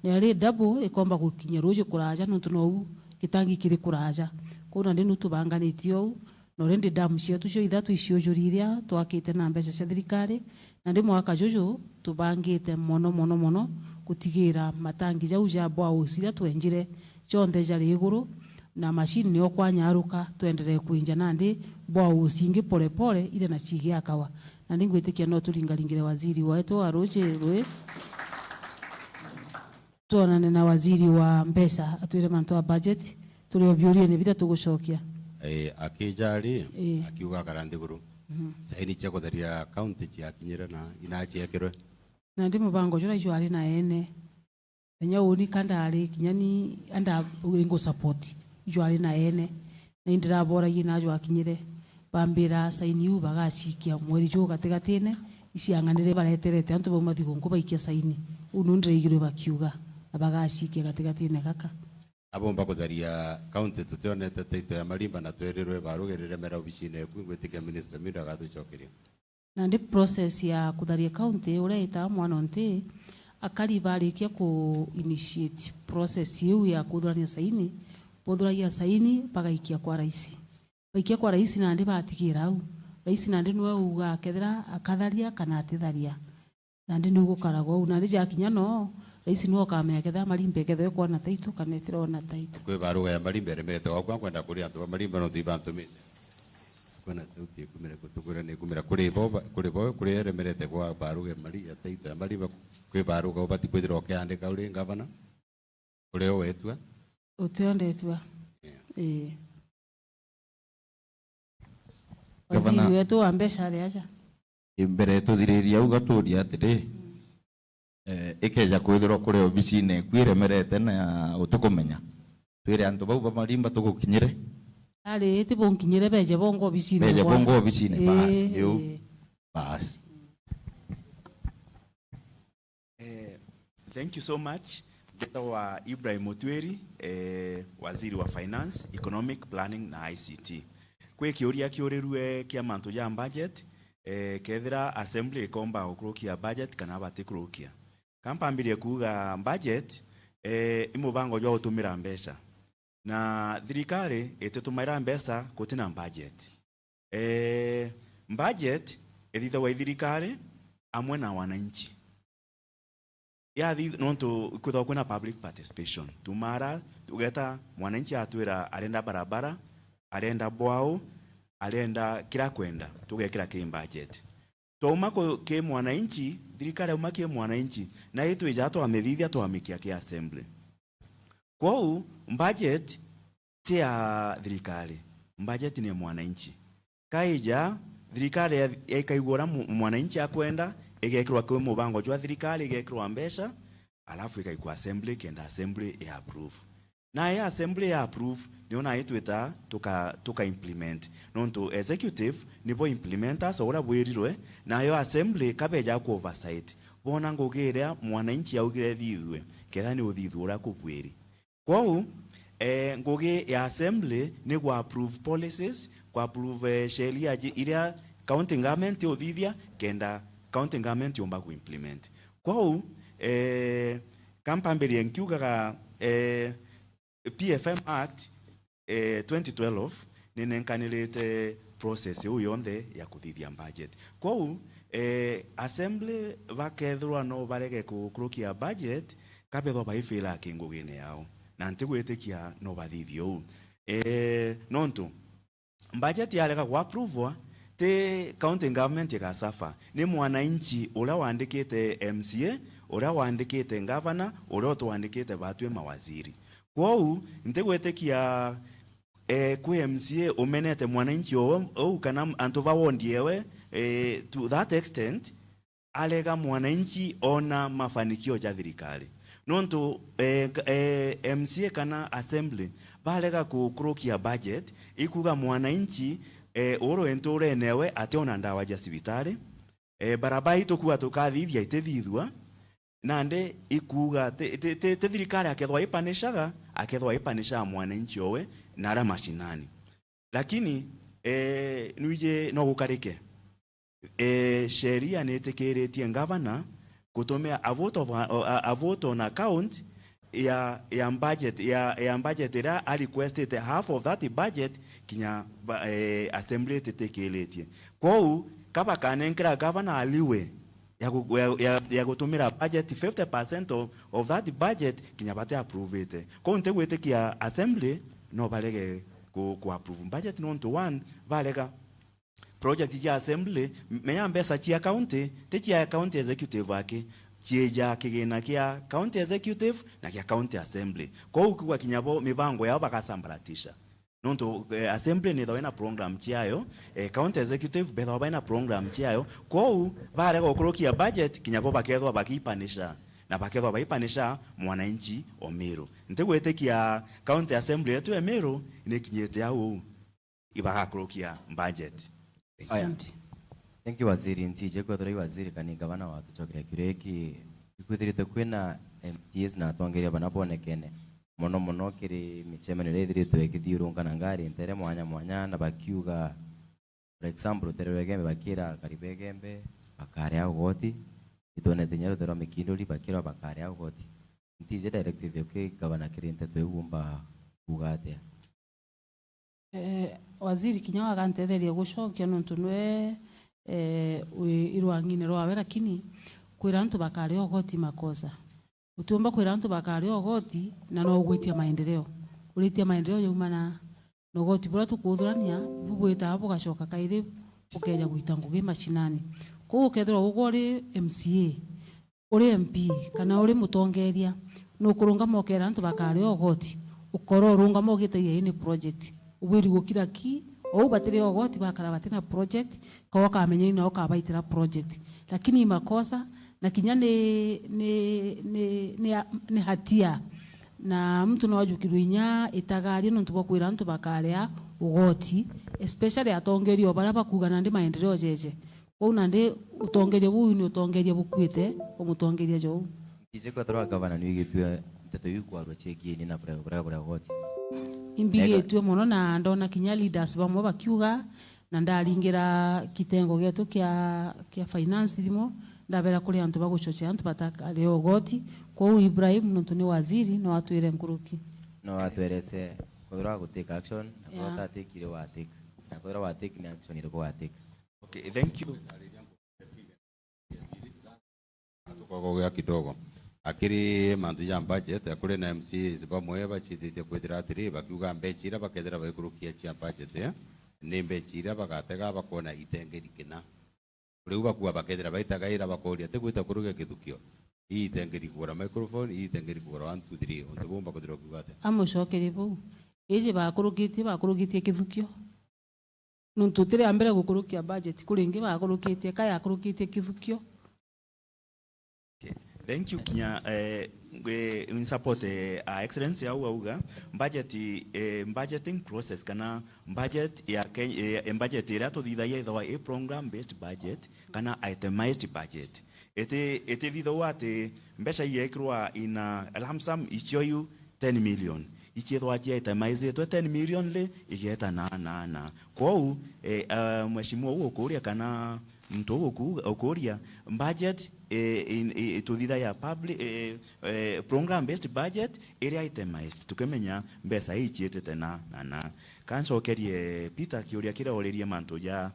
Na iri double ikomba gukinyia ruuji kuraja, nontu nou gitangi kiri kuraja. Kwou nandi nu tubanganitie ou, na already dam cietu cio ithatu iciujuri iria twakite na mbeca cia thirikari, nandi mwaka juju tubangite mono, mono, mono gutigira matangi jau ja boreholes iria twenjire cionthe jari iguru, na machine nio kwanyaruka, twenderee kwinja nandi boreholes ingi pole pole, iria na cigiakawa. Nandi ngwitikia no turingaringire waziri wetu wa ruuji rui. Twonane na waziri wa mbeca atwire mantu a budget, turi o biuriene biria tugucokia. Eh, akija ri, eh, akiuga akara nthiguru. Mhm. Saini cia kutheria county ciakinyire na inaciekirwe. Nandi mubango juria jwari na ene. Kinya uni ka ndari, kinya ni anda ingu support, jwari na ene. Na indiraboragia na jwakinyire, bambira saini iu bagacikia mweri juu gatigatine, iciang'anire bareterete antu bauma thigunku baikia saini. Uu niu ndiraigirwe bakiuga, na bagacikia gatigatine gaka. Abomba kutheria county tutionete title ya marimba na twerirwe baruge riremera obicine eku, ngwitikia minister Mindo agatucokeria. Nandi process ya kutharia county, uria itawa mwana o nti, akari barikia ku initiate process iu ya kuthurania saini, buthuragia saini, bagaikia kwa raisi. Baikia kwa raisi nandi batigira au. Raisi nandi niwe uga akethira akatharia kana atitharia. Nandi niu gukaragwa uu. Nandi jakinya no, raisi niwe ukamenya kethira marimba ikethirwa ikwona title kana itirona title. Kwi baruga ya marimba iremete gwakwa, nkwenda kuria antu ba marimba nontu ibantumite. Kwina sauti ikumire kutukwira ni ikumira kuri bo ba-, kuri bo, kuri iremerete gwa baruga mari-, ya title ya marimba, kwi baruga ubati kwithirwa ukiandika uri ngavana, uria wetua. Utiondetua. Yeah. Ii. Gavana. Waziri wetu wa mbeca ari aja? Mbere tuthiririe au gaturia atiri, eh, ikeja kwithirwa kuri obicine eku iremerete na utikumenya, twire antu bau ba marimba tugukinyire. Ari, ti bunkinyire, beje bongo obicine. Beje bwa-, bongo obicine, basi, ii, iu. Basi. Eh, thank you so much. Mbitagwa Ibrahim Otweri, eh, waziri wa finance, economic planning na I C T. Kwi kiuria kiurirue kia mantu ja budget, eh, kethira assembly ikomba gukurukia budget kana batikurukia. Ka mpambirie kuuga budget, eh, i mubango jwa gutumira mbeca. Na thirikari ititumaira mbeca gutina budget. Eh, budget ithithagwa i thirikari amwe na wananchi. Yathi-, nontu kwithagwa kwina public participation. Tumara, tugeta mwananchi atwira arenda barabara, arenda bwau, arenda kira kwenda, tugekira kiri budget. Twauma ku-, ki mwananchi, thirikari yauma ki mwananchi, na itwija twamithithia twamikia ki assembly. Kwou, budget ti ya thirikari, budget ni ya mwananchi. Kaija, thirikari ya, ya ikaigua uria mu-, mwananchi akwenda, igekirwa kwi mubango jwa thirikari, igekirwa mbeca, alafu igaikwa assembly, kenda assembly ya approve. Na ya assembly ya approve, niyo nayo itwita tuka, tuka implement. Nontu executive nibo implementers o uria bwirirwe, nayo assembly kabeja ku oversight. Bona ngugi iria mwananchi augire ithithue, ketha ni uthithua uria kubwiri. Kwou, eh, ngugi ya assembly ni ku approve policies, ku approve, eh, sheria ji-, iria county government uthithia, kenda county government yumba ku implement. Kwou, eh, ka mpambirie nkiugaga, eh, P F M Act, eh, twenty twelve, ninenkanirite process iu yonthe ya kuthithia budget. Kwou, eh, assembly bakethirwa no barege kukurukia budget, kabethwa baifila ki ngugine yao. Na ntigwitikia no bathithie uu. Eh, nontu, budget yarega gwa approvwa, ti county government iga suffer. Ni mwananchi uria wandikite M C A, uria wandikite governor, uria utwandikite batwi mawaziri. Kwou, ntigwitikia, eh, kwi M C A umenete mwananchi owe ou kana antu ba ward ewe, eh, to that extent, arega mwananchi ona mafanikio ja thirikari. Nontu, eh, ka-, eh, M C A kana assembly barega kukurukia budget, ikuga mwananchi, eh, uru nturene ewe ationa ndawa ja cibitari, eh, barabara itukuga tukathithia itithithua, nandi ikuga ti, ti, ti, ti thirikari akethwa ipanishaga, akethwa ipanishaga mwananchi owe na aria mashinani. Lakini, eh, nwiji no gukarike. Eh, sheria niitikiritie ngavana gutumia a vote of, a, a vote on account ya, ya budget, ya, ya budget iria a requestite half of that budget kinya ba, eh, assembly ititikiritie. Kwou, ka bakanenkera gavana aliwe ya gu-, ya, ya, ya gutumira budget fifty percent of, of that budget kinya bati approvite. Kwou ntigwitikia assembly no barege ku, ku approve budget nontu one, barega project cia assembly, m-, menya mbeca cia county, ti cia county executive aki, cia kigina kia county executive na kia county assembly. Kwou kugwa kinya bo mibango yao bakasambaratisha. Nontu, eh, assembly nithagwa ina program ciayo, eh, county executive bethagwa baina program ciayo. Kwou, barega gukurukia budget, kinya bo bakethwa bakipanisha. Na bakethwa baipanisha mwananchi o Meru. Ntigwitikia county assembly yetu ya Meru nikinyite au uu ibagakurukia budget. Aya. Asante. Thank you, Waziri. Ntiji kwethirwa i Waziri kana i Gavana watucokeria kiuria giki. Ikwithirite kwina M C As na atongeria bana bonekene mono mono kiri micemanio iria ithiritwe ikithiurunka na ngari ntere mwanya mwanya, na bakiuga, for example, rutere rwa Igembe bakira akari ba Igembe bakaria ugoti, itwonete kinya rutere rwa Mikinduri bakira bakaria ugoti. Ntiji directive uki Gavana kiri nteto iu umba kuuga atia? Eh, waziri kinya wagantetheria gucokia nontu nwe, eh, wi irwang'ine rwawe, lakini kwira antu bakaria ugoti makosa. Utiumba kwira antu bakaria ugoti na no ugwitia maendeleo. Uritia maendeleo yaumana na ugoti buria tukuthurania, bu bwitaga bugacoka kairi bukeja gwita ngugi mashinani. Kwou ukethirwa ugwe uri M C A, uri M P kana uri mutongeria, nukurungama ukeera antu bakaria ugoti, ukora urungama ugitagia ini project. Ubwiri gukira ki, ou batiri ugoti bakara batina project, ka ukamenya ina ukabaitira project. Lakini i makosa, na kinya ni, ni, ni, ni, ni hatia. Na muntu no ajukirwe inya itagaria nontu bwa kwira antu bakaria ugoti, especially atongeria o baria bakuga nandi maendeleo jeje. Kwou nandi utongeria buu ni utongeria bukuite, umutongeria jou. Ntiji kwethirwa gavana ni wigitue nteto iu kwarua cikiini na kuria, kuria, kuria goti. Imbigitue mono na ndona kinya leaders bamwe bakiuga, na ndaringira kitengo gietu kia, kia finance thimu, ndabera kuri antu bagucocia antu batakaria ugoti. Kwou Ibrahim, nontu ni waziri, no atwire nkuruki. No atwerese, kwethirwa gutake action, na kwethirwa Yeah. atatake wa take. Na kwethirwa wa take ni action iriku wa take. Okay, thank you. Tukagogia kidogo. Akiri mantu ja budget, akuri na M C As bamwe bacithitie kwithira atiri, bakiuga mbecha iria bakethira baikurukia cia budget, eh, ni mbecha iria bagatega bakona itengeri kina. Riu bakua bakethira baitagaira bakoria, tigwita kurugia kithukio. Ii itengeri kugura microphone, ii itengeri kugura one, two, three. Untu buu mbakuthirwa kuuga atia? Amucokerie buu. Iji bakurukitie, bakurukitie kithukio. Nontu tiri a mbere gukurukia budget, kuri ingi bakurukitie, ka yakurukitie kithukio. Okay. Thank you. Kinya, eh, ngwe-, in support, eh, Her Excellency au auga, budget, eh, budgeting process kana budget ya Kenya, eh, budget iria tuthithagia ithagwa i program based budget kana itemized budget. Iti, itithithagwa ati mbeca igeekirwa in a lump sum icio iu ten million. Ichiethwa cia itemizitwe ten million ri, igeeta na, na, na. Kwou, eh, ah, mheshimiwa uu ukuria kana muntu uu uku-, ukuria, budget, eh, in, i-, tuthithagia public, eh, eh, program based budget iria itemized. Tukimenya mbeca ii ichiitite na, na, na. Ka ncokerie Peter kiuria kiria uririe mantu ja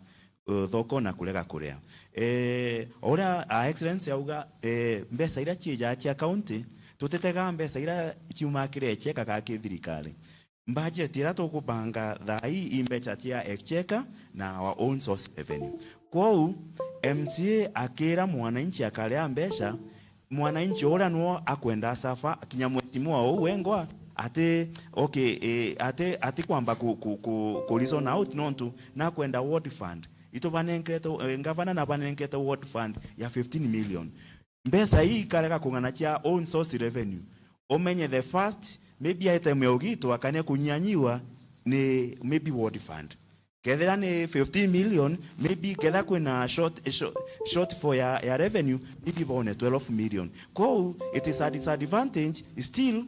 uh, thoko na kurega kuria. Eh, o uria, ah, Excellency auga, eh, mbeca iria ciijaa cia county, tutitega mbeca iria ciumaa kiri echeka kana ki thirikari. Budget iria tukubanga thaa ii i mbeca cia echeka na our own source revenue. Kwou, M C A akira mwananchi akaria mbeca, mwananchi uria nwo akwenda asafa, kinya mheshimiwa uu wengwa, Ati, okay, eh, ati, ati kwamba ku, ku, ku, ku reason out nontu nakwenda ward fund. Itu banenkete, eh, ngavana na banenkete ward fund ya fifteen million. Mbeca ii ikarega kung'ana cia own source revenue. Umenye the first, maybe item ya ugito akania kunyanyiwa ni maybe ward fund. Kethira ni fifteen million, maybe kethira kwina short, short, shortfall ya, ya revenue, maybe bone twelve million. Kou, it is a disadvantage still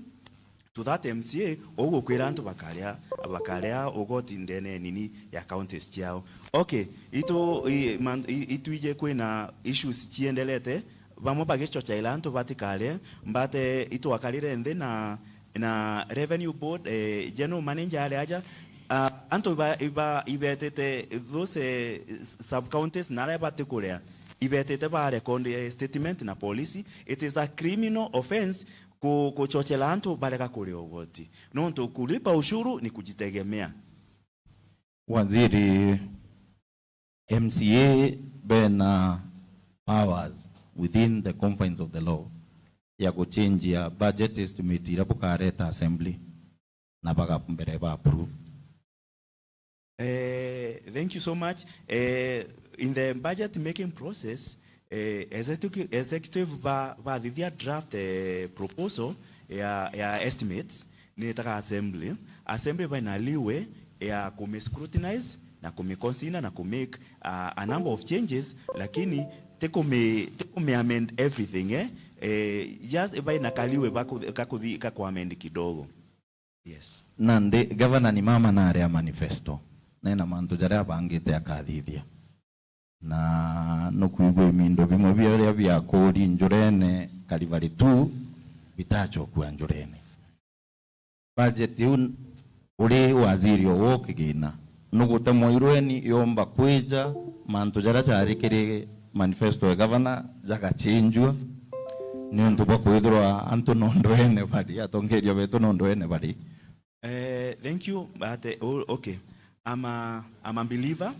to that M C A, ugukwira antu bakaria, bakaria ugoti ndene nini ya counties ciao. Okay, itu, i, man, i, itwije kwina issues ciendelete, bamwe bagichocha ila antu batikare, mbate itwakarire nthi na, na revenue board, eh, general manager ari aja, ah, antu iba, iba, ibetete those, eh, sub counties na aria batikuria, ibetete ba record, eh, statement na police. It is a criminal offence ku, kuchochela antu barega kuria ugoti. Nontu kulipa ushuru ni kujitegemea. Waziri, M C A bena powers within the confines of the law ya guchange ya budget estimate iria bukareta assembly na baga mbere ba approve. Eh, thank you so much. Eh, in the budget making process, eh, executive, executive ba, bathithia draft, eh, proposal ya, ya estimates, nitaga assembly. Assembly baina leeway ya kumi scrutinize na kumi consider na ku make, uh, a number of changes, lakini ti kumi, ti kumi amend everything, eh? Eh, just baina ka leeway ba ku, ka kuthi, ka ku amend kidogo. Yes. Nandi, Governor ni mama nari a manifesto. Nena mantu jaria abangite akathithia. Na nukwigua imindo bimwe biria biakuri njurene Karivari two bitachokua njurene. Budget iu uri waziri o wo kigina, nugutemwa irweni yomba kwija mantu jaria jari kiri manifesto ya governor jagachenjua niuntu bwa kwithirwa antu nondwene bari, atongeria betu nondwene bari. Eh, thank you, but, eh, o-, okay. I'm a, I'm a believer.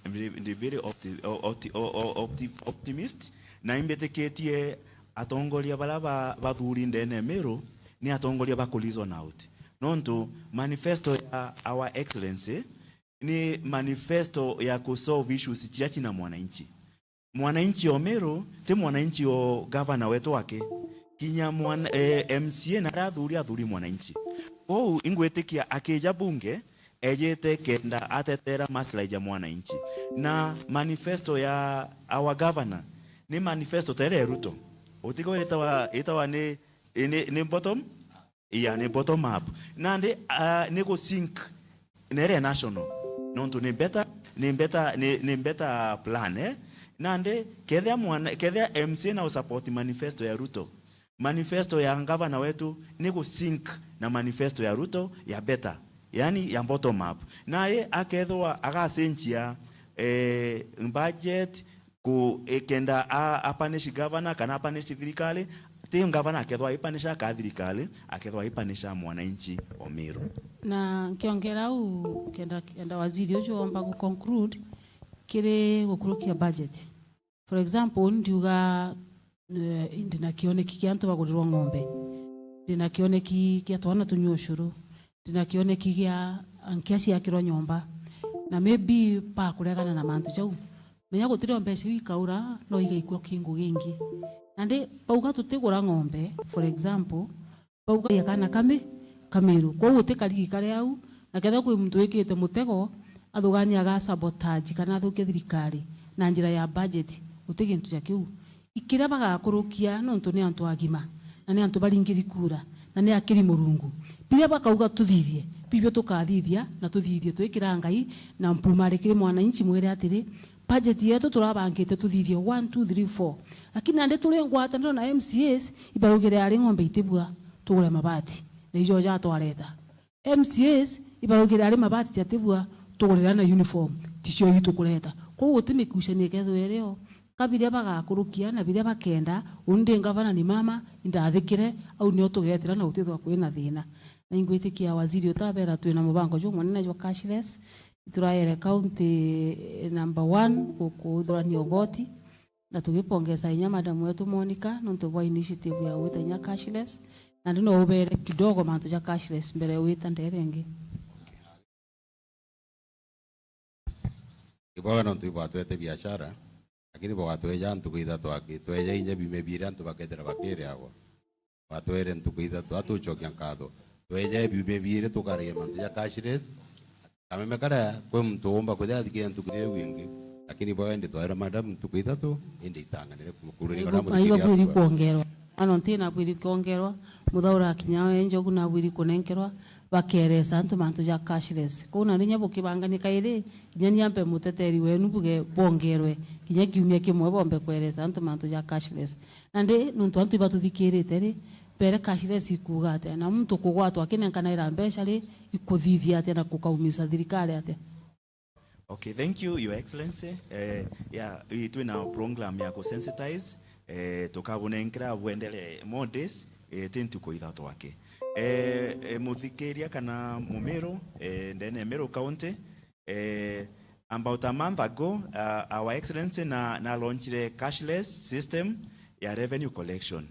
Ndi, ndi very opti-, o-, opti-, o-, o-, opti-, optimist, na imbitikitie atongoria baria ba, bathuri ndene ya Meru ni atongoria ba ku reason out. Nontu manifesto ya Our Excellency ni manifesto ya ku solve issues ciria cina mwananchi. Mwananchi o Meru ti mwananchi o gavana wetu wake. Kinya mwana, eh, M C A na aria athuri, athuri mwananchi. Kwou ingwitikia akija bunge, ejite kenda atetera maslahi ja mwananchi. Na manifesto ya our governor ni manifesto tere Ruto. Utigo itawa, itawa ni, ni, ni bottom, iya, ni bottom up. Nandi, ah, ni gu sync nere national. Nontu ni better, ni better, ni, ni better plan, eh? Nandi, kethia mwana, kethia M C A na usupport manifesto ya Ruto, manifesto ya ngavana wetu ni gu sync na manifesto ya Ruto ya better, yani ya bottom up. Naye akethwa agacenjia, eh, budget ku, eh, kenda a, a punish governor kana a punish thirikari, ti ngavana akethwa ai punish aka thirikari, akethwa ai punish mwananchi o Meru. Na nkiongera au, kenda, kenda waziri ucio omba gu conclude kiri gukurukia budget. For example, ndiuga, eh, ndina kioneki kia antu bagurirwa ng'ombe, ndina kioneki kia twana tunyua ucuru, ndina kioneki gia nkia ciakirwa nyomba, na maybe bakuregana na mantu jau. Menya gutiri o mbeca iu ikaura, no igaikua kingu gingi. Nandi bauga tutigura ng'ombe, for example, bauga ya kana kami, Kamiru. Kwou guti karigi kari au, na kethira kwi muntu wikirite mutego, athuganie aga sabotage kana athukie thirikari na njira ya budget, guti gintu ja kiu. Ikiria bagakurukia nontu ni antu agima, na ni antu baringiri kura, na ni akiri Murungu. Biria bakauga tuthithie, bibio tukathithia, na tuthithie twikira Ngai na mpumari kiri mwananchi, mwire atiri, budget yetu turabangite tuthithie one, two, three, four. Lakini nandi turi ngwataniro na M C As, ibarugire ari ng'ombe itibua, tugure mabati, na ijo jatwareta. M C As, ibarugire ari mabati jatibua, tugurira na uniform, ticio itukureta. Kwou guti mikucanio ikethirwa irio. Ka biria bagakurukia na biria bakenda, uni ndi ngavana ni mama, indathikire, au nio tugetira na gutithwa kwina thina. Na ingwitikia waziri utabera twina mubango juu munene jwa cashless, ituraere county number one gukuthurania ugoti, na tugipongeza inya madam wetu Monica nontu bwa initiative ya gwita inya cashless, Nandi no ubere kidogo mantu ja cashless mbere ya wita ndere ingi. Ibwaga nontu ibwatwete biashara, lakini bwatweja ntuku ithatu aki, tweja inya biumia biiri antu bakethira bakiriagwa. Bwatwere ntuku ithatu, atucokia nkatho. Tweja biumia biiri tukaragia mantu ja cashless. Kameme karia kwi muntu uumba kwithira athikiria ntuku iria iu ingi, lakini bwaga indi twaira madam ntuku ithatu, indi itanganire kuru ni kana muthikiri kwongerwa. Ano nti na bwiri kwongerwa, muthaura kinya we njogu na bwiri kunenkerwa, bakeresa antu mantu ja cashless. Kou na rinya bukibangania kairi, kinya ni ampe muteteri wenu buge bongerwe, kinya kiumia kimwe bombe kweresa antu mantu ja cashless. Nandi nontu antu ibatuthikirite ri, bere cashless ikuuga atia? Na muntu kugwatwa akinenkanaira mbeca ri, ikuthithia atia na kukaumisa thirikari atia? Okay, thank you, Your Excellency. Eh, yeah, i-, twina program ya kusensitize, eh, tukabunenkera bwendere more days, eh, ti ntuku ithatu aki. Eh, eh, muthikiria kana mumiru, eh, ndene ya Meru County, eh, about a month ago, uh, Our Excellency na, na launchire cashless system ya revenue collection.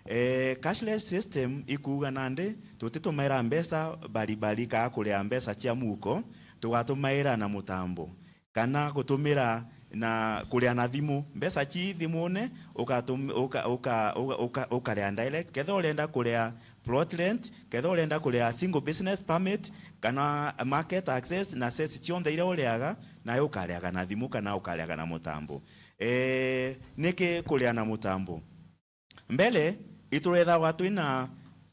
Eh, cashless system ikuuga nandi tutitumaira mbeca baribari kaa kuria mbeca cia muko, tugatumaira na mutambo, kana gutumira na kuria na thimu. Mbeca ci thimune, ukatum-, uka-, uka-, uka-, uka-, ukaria direct. Kethira urenda kuria plot rent, kethira urenda kuria single business permit, kana market access na cess cionthe iria uriaga, nayo ukariaga na thimu kana ukariaga na mutambo. Eh, niki kuria na mutambo? Mbere, iturethagwa twina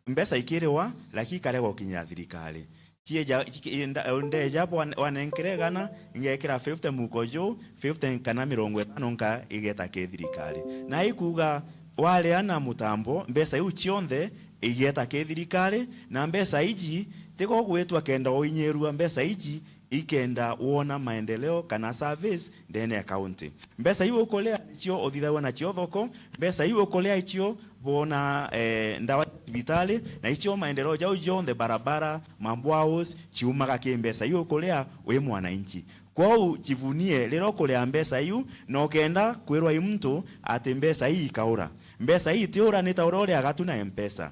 mbeca ikiriwa, lakini ikarega gukinyira thirikari. Cieja, ciki-, nda-, ndeja bwa-, wanenkere igana, ngekira fifty muko juu, fifty kana mirongo itano nka igeta ki thirikari. Na ikuuga, waria na mutambo, mbeca iu cionthe igeta ki thirikari, na mbeca iji, tigo gwitwa kenda uinyirua mbeca iji, ikenda wona maendeleo kana service ndene ya county. Mbeca iu ukuria nicio uthithagua nacio thoko, mbeca iu ukuria icio bona, eh, ndawa cia cibitari, na icio maendeleo jau jonthe, barabara, mabwaus, ciumaga ki mbeca iu ukuria wi mwananchi. Kwou jivunie riria ukuria mbeca iu, na ukenda kwirwa i muntu ati mbeca ii ikaura. Mbeca ii itiura ni ta uria uriaga tu na Mpesa.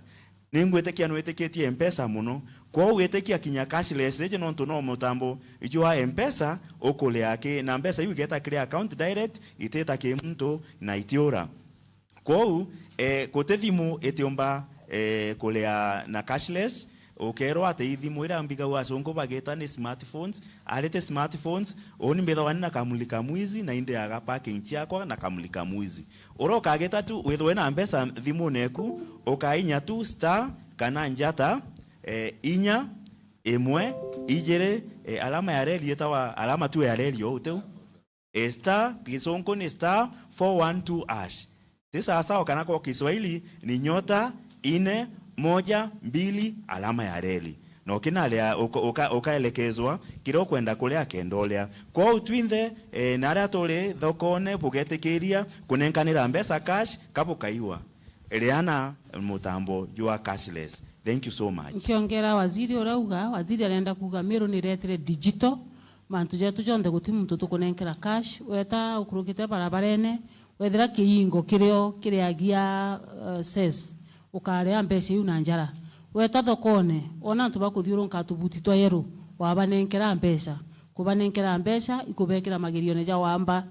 Ningwitikia nwitikitie Mpesa mono. Kwou witikia kinya cashless iji nontu no mutambo jwa Mpesa ukuria ki, na mbeca iu igeta kiri account direct, itita ki muntu na itiura. Kwou, eh, guti thimu itiumba, eh, kuria na cashless. Ukerwa ati ithimu iria mbigagua acungu bagita ni smartphones, ari ti smartphones, uni mbithagwa ni na kamulika mwizi na indiaga parking ciakwa na kamulika mwizi. Uria ukagita tu withwe na mbeca thimune eku, ukainya tu star kana njata, eh, inya, imwe, ijiri, eh, alama ya reli itawa alama tu ya reli ou tiu. Eh, star, gicunku ni star four one two hash. Ti sawasawa kana kwa Kiswahili ni nyota ine moja mbili alama ya reli. Na ukinaria uka-, uka-, ukaelekezwa kiria ukwenda kuria kenda uria. Kwou twinthe, eh, na aria turi thokone bugetikiria kunenkanira mbeca cash kabukaiwa. Riana mutambo jwa cashless. Thank you so much. Nkiongera waziri urauga, waziri arenda kuuga Meru niretire digital, mantu jetu jonthe guti muntu tukunenkera cash. Weta ukurukite barabarene, wethira kiingo kirio kiriagia, eh, cess, ukaria mbeca iu na njara. Weta thokone, wona antu bakuthiurunka tubuti twa yellow, wabanenkera mbeca. Kubanenkera mbeca, ikubekira magerione ja wamba.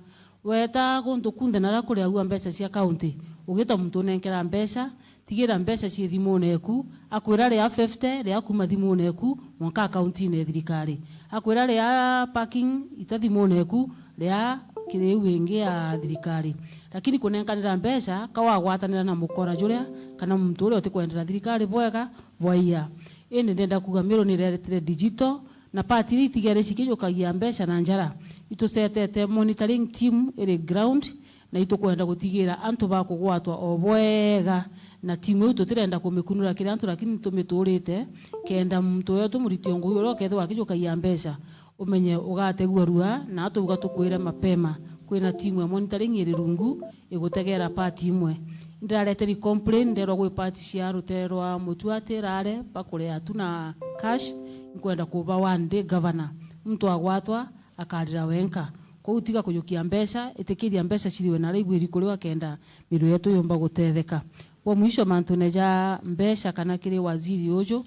Weta guntu kunthe naria kuriagua mbeca cia county, ugita muntu unenkera mbeca, tigira mbeca cii thimune eku, akwira ria fifty, ria kuma thimune eku, mwanka accountine ya thirikari. Akwira ria parking, ita thimune eku, ria kiri iu ingi ya thirikari. Lakini kunenkanira mbeca, ka wagwatanira na mukora juria, kana muntu uria utikwendera thirikari bwega, bwaia. Indi ndenda kuuga Meru niretire digital, na part iria itigere cikijukagia mbeca na njara, itucetete monitoring team iri ground, na itukwenda gutigira antu bakugwatwa o bwega, na timu iu tutirenda kumikunura kiri antu, lakini tumiturite kenda muntu wetu muriti o ngugi uria ukethirwa akijukagia mbeca, umenye ugategua rua, na tuuga tukwire mapema, kwina timu ya monitoring iri rungu igutegera part imwe. Ndirareteri complain, nderwa gwi part cia rutere rwa Mutuati rare bakurea tu na cash, nkwenda kuba one day governor, muntu agwatwa, akarira wenka. Kwou tiga kujukia mbeca, itikiria mbeca ciriwe na araigwiri kuriwa kenda miru yetu yumba gutetheka. Bwa mwisho, mantune ja mbeca kana kiri waziri uju,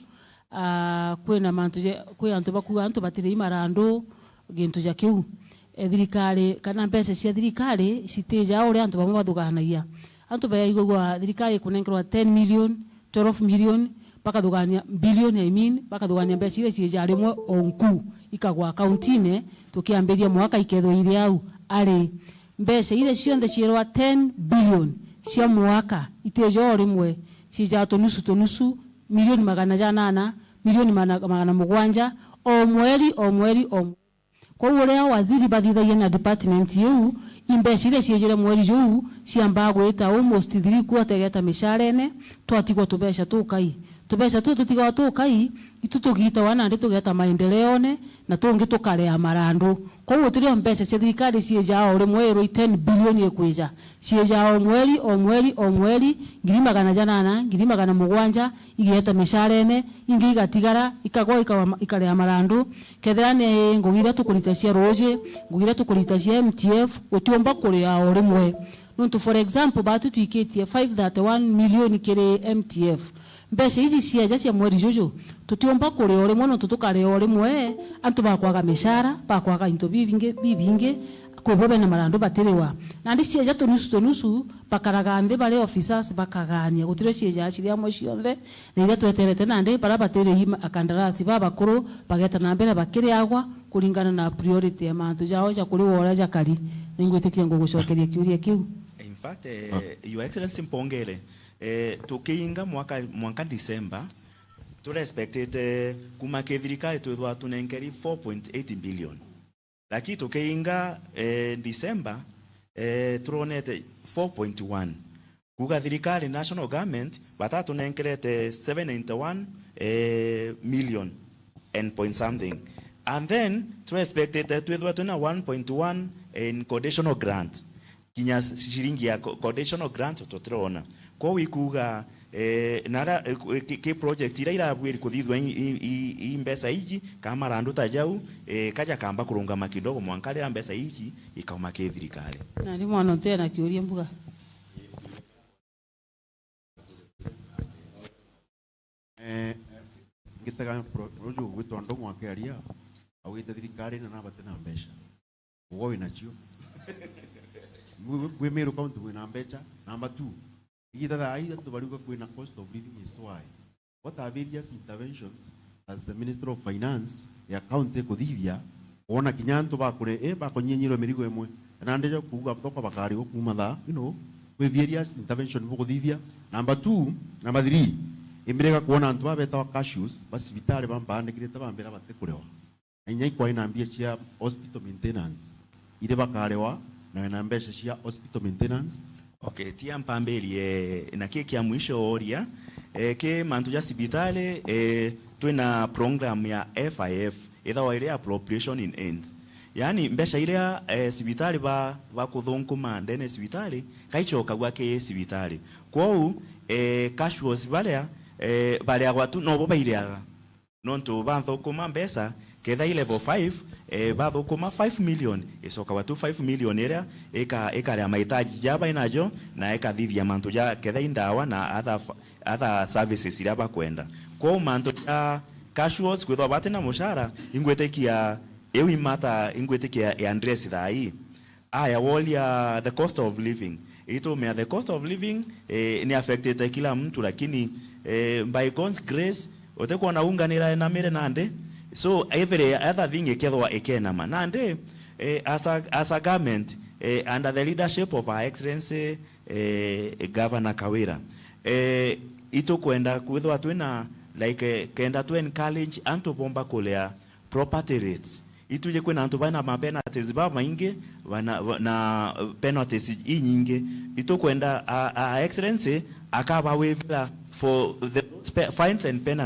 ah, kwina mantu ja, kwi antu bakuga antu batiri i marandu gintu ja kiu. E, thirikari kana mbeca cia thirikari citija uria antu bamwe bathuganagia. Antu baigagua thirikari ikunenkerwa ten million, twelve million, bakathugania billion, I mean, bakathugania mbeca iria ciija rimwe o nku, ikagwa akauntiine, tukiambiria mwaka ikethwa iri au. Ari, mbeca iria cionthe ciirwa ten billion cia mwaka itija o rimwe, ciijaa tunusu tunusu, milioni magana janana, milioni mana-, magana mugwanja, o mweri, o mweri, o mweri. Kwou uria waziri bathithagia na department iu, i mbeca iria ciijire mweri juu ciambaa gwita almost three quarter igeta micarene, twatigwa tubeca tukai. Tubeca tuu tutigagwa tukai, itu tugitagwa nandi tugeta maendeleone, na tungi tukaria marandu. Kwou gutirio mbeca cia thirikari ciijaa o rimwe irwa i ten billion ikwija. Ciijaa o mweri, o mweri, o mweri, ngiri magana janana, ngiri magana mugwanja, igeeta micarene, ingi igatigara, ikagwa, ikawa-, ikaria marandu. Kethira ni ngugi iria tukurita cia ruuji, ngugi iria tukurita cia M T F, utiumba kuria o rimwe. Nontu, for example, baatu twikitie five thirty-one million kiri M T F. Mbeca iji ciaja cia mweri juju, tutiumba kuria o rimwe, nontu tukaria o rimwe, antu bakwaga micara, bakwaga into bibingi, bibingi, kwi bo bena marandu batiriwa. Nandi ciaja tunusu tunusu, bakaraga nthi bari officers bakagania, gutirio ciaja ciri amwe cionthe, na iria tweterete nandi, baria batiri i ma-, akandarasi babakuru, bageta na mbere bakiriagwa kuringana na priority ya mantu jao ja kuriwa uria jakari. Ningwitikia ngugucokeria kiuria kiu. In fact, eh, Your Excellency, mpongere, eh, tukiinga mwaka, mwanka December, turespectite kuma ki thirikari twithwa tunenkeri four point eight billion. Lakini tukiinga, eh, December, eh, turonete four point one. Kuga thirikari, national government, batatunenkerete seven ninety-one, eh, million and point something. And then, tu expectete twithwa twina one point one in conditional grant. Kinya ciringi ya co-, conditional grant tutirona. Kwou ikuga, eh, nara, eh, ki, ki project iria irabuiri kuthithua i, i, i, i mbeca iji, kana marandu ta jau, eh, kaja kamba kurungama kidogo mwanka riria mbeca iji ikauma ki thirikari. Nandi mwana uti na kiuria mbuga. Eh, ngitega pro-, ruju gwitwa Ndong'u akiaria, augite thirikari na nabati na mbeca. Ugwe winacio. Gwi, gwi, gwi Meru County gwina mbeca. Number two, igita thaa ii antu bariuga kwina cost of living is so high. What are various interventions as the Minister of Finance ya county kuthithia, wona kinya antu bakure, eh, bakonyinyirwe mirigo imwe? Na ndeja kuuga thoko bakariwa kuuma thaa, you know, kwi various intervention bukuthithia. Number two, number three, imbirega kuona antu babetawa cashews, ba cibitari bambandikirite bambira batikurewa. Na inya ikwai na mbia cia hospital maintenance, iri bakarewa, na wena mbeca cia hospital maintenance? Okay, tia mpambirie na ki kia mwisho oria, eh, ki mantu ja cibitari, eh, twina program ya F I F, ithawa iri appropriation in ends. Yaani, mbeca iria, eh, cibitari ba, bakuthunkuma ndene cibitari, kaicokagua ki cibitari. Kwou, eh, cashews baria, eh, bareagwa tu, nobo baireaga. Nontu banthukuma mbeca, ketha i level five, eh, bathukuma five million, icokagwa tu five million iria ika-, ikaria mahitaji ja bainajo, na ikathithia mantu ja ketha i ndawa na other fa-, other services iria bakwenda. Kwou mantu ja cashews, kwithwa batina mucara, ingwitikia iu imata, ingwitikia i address thaa ii. Aya, woria the cost of living. Itumea the cost of living, eh, ni affectete kila mtu, lakini, eh, by God's grace, utikwona unganira enamire nandi. So, every other thing ikethwa ikenama. Nandi, eh, as a, as a government, eh, under the leadership of Her Excellency, eh, Governor Kawira, eh, itukwenda kwithwa twina, like, eh, kenda tu encourage antu bomba kuria property rates. Ituje kwina antu bana ma penalties bamaingi, bana, na penalties inyingi. Itukwenda a, a Excellency akaba waivira for the pe-, fines and penalties.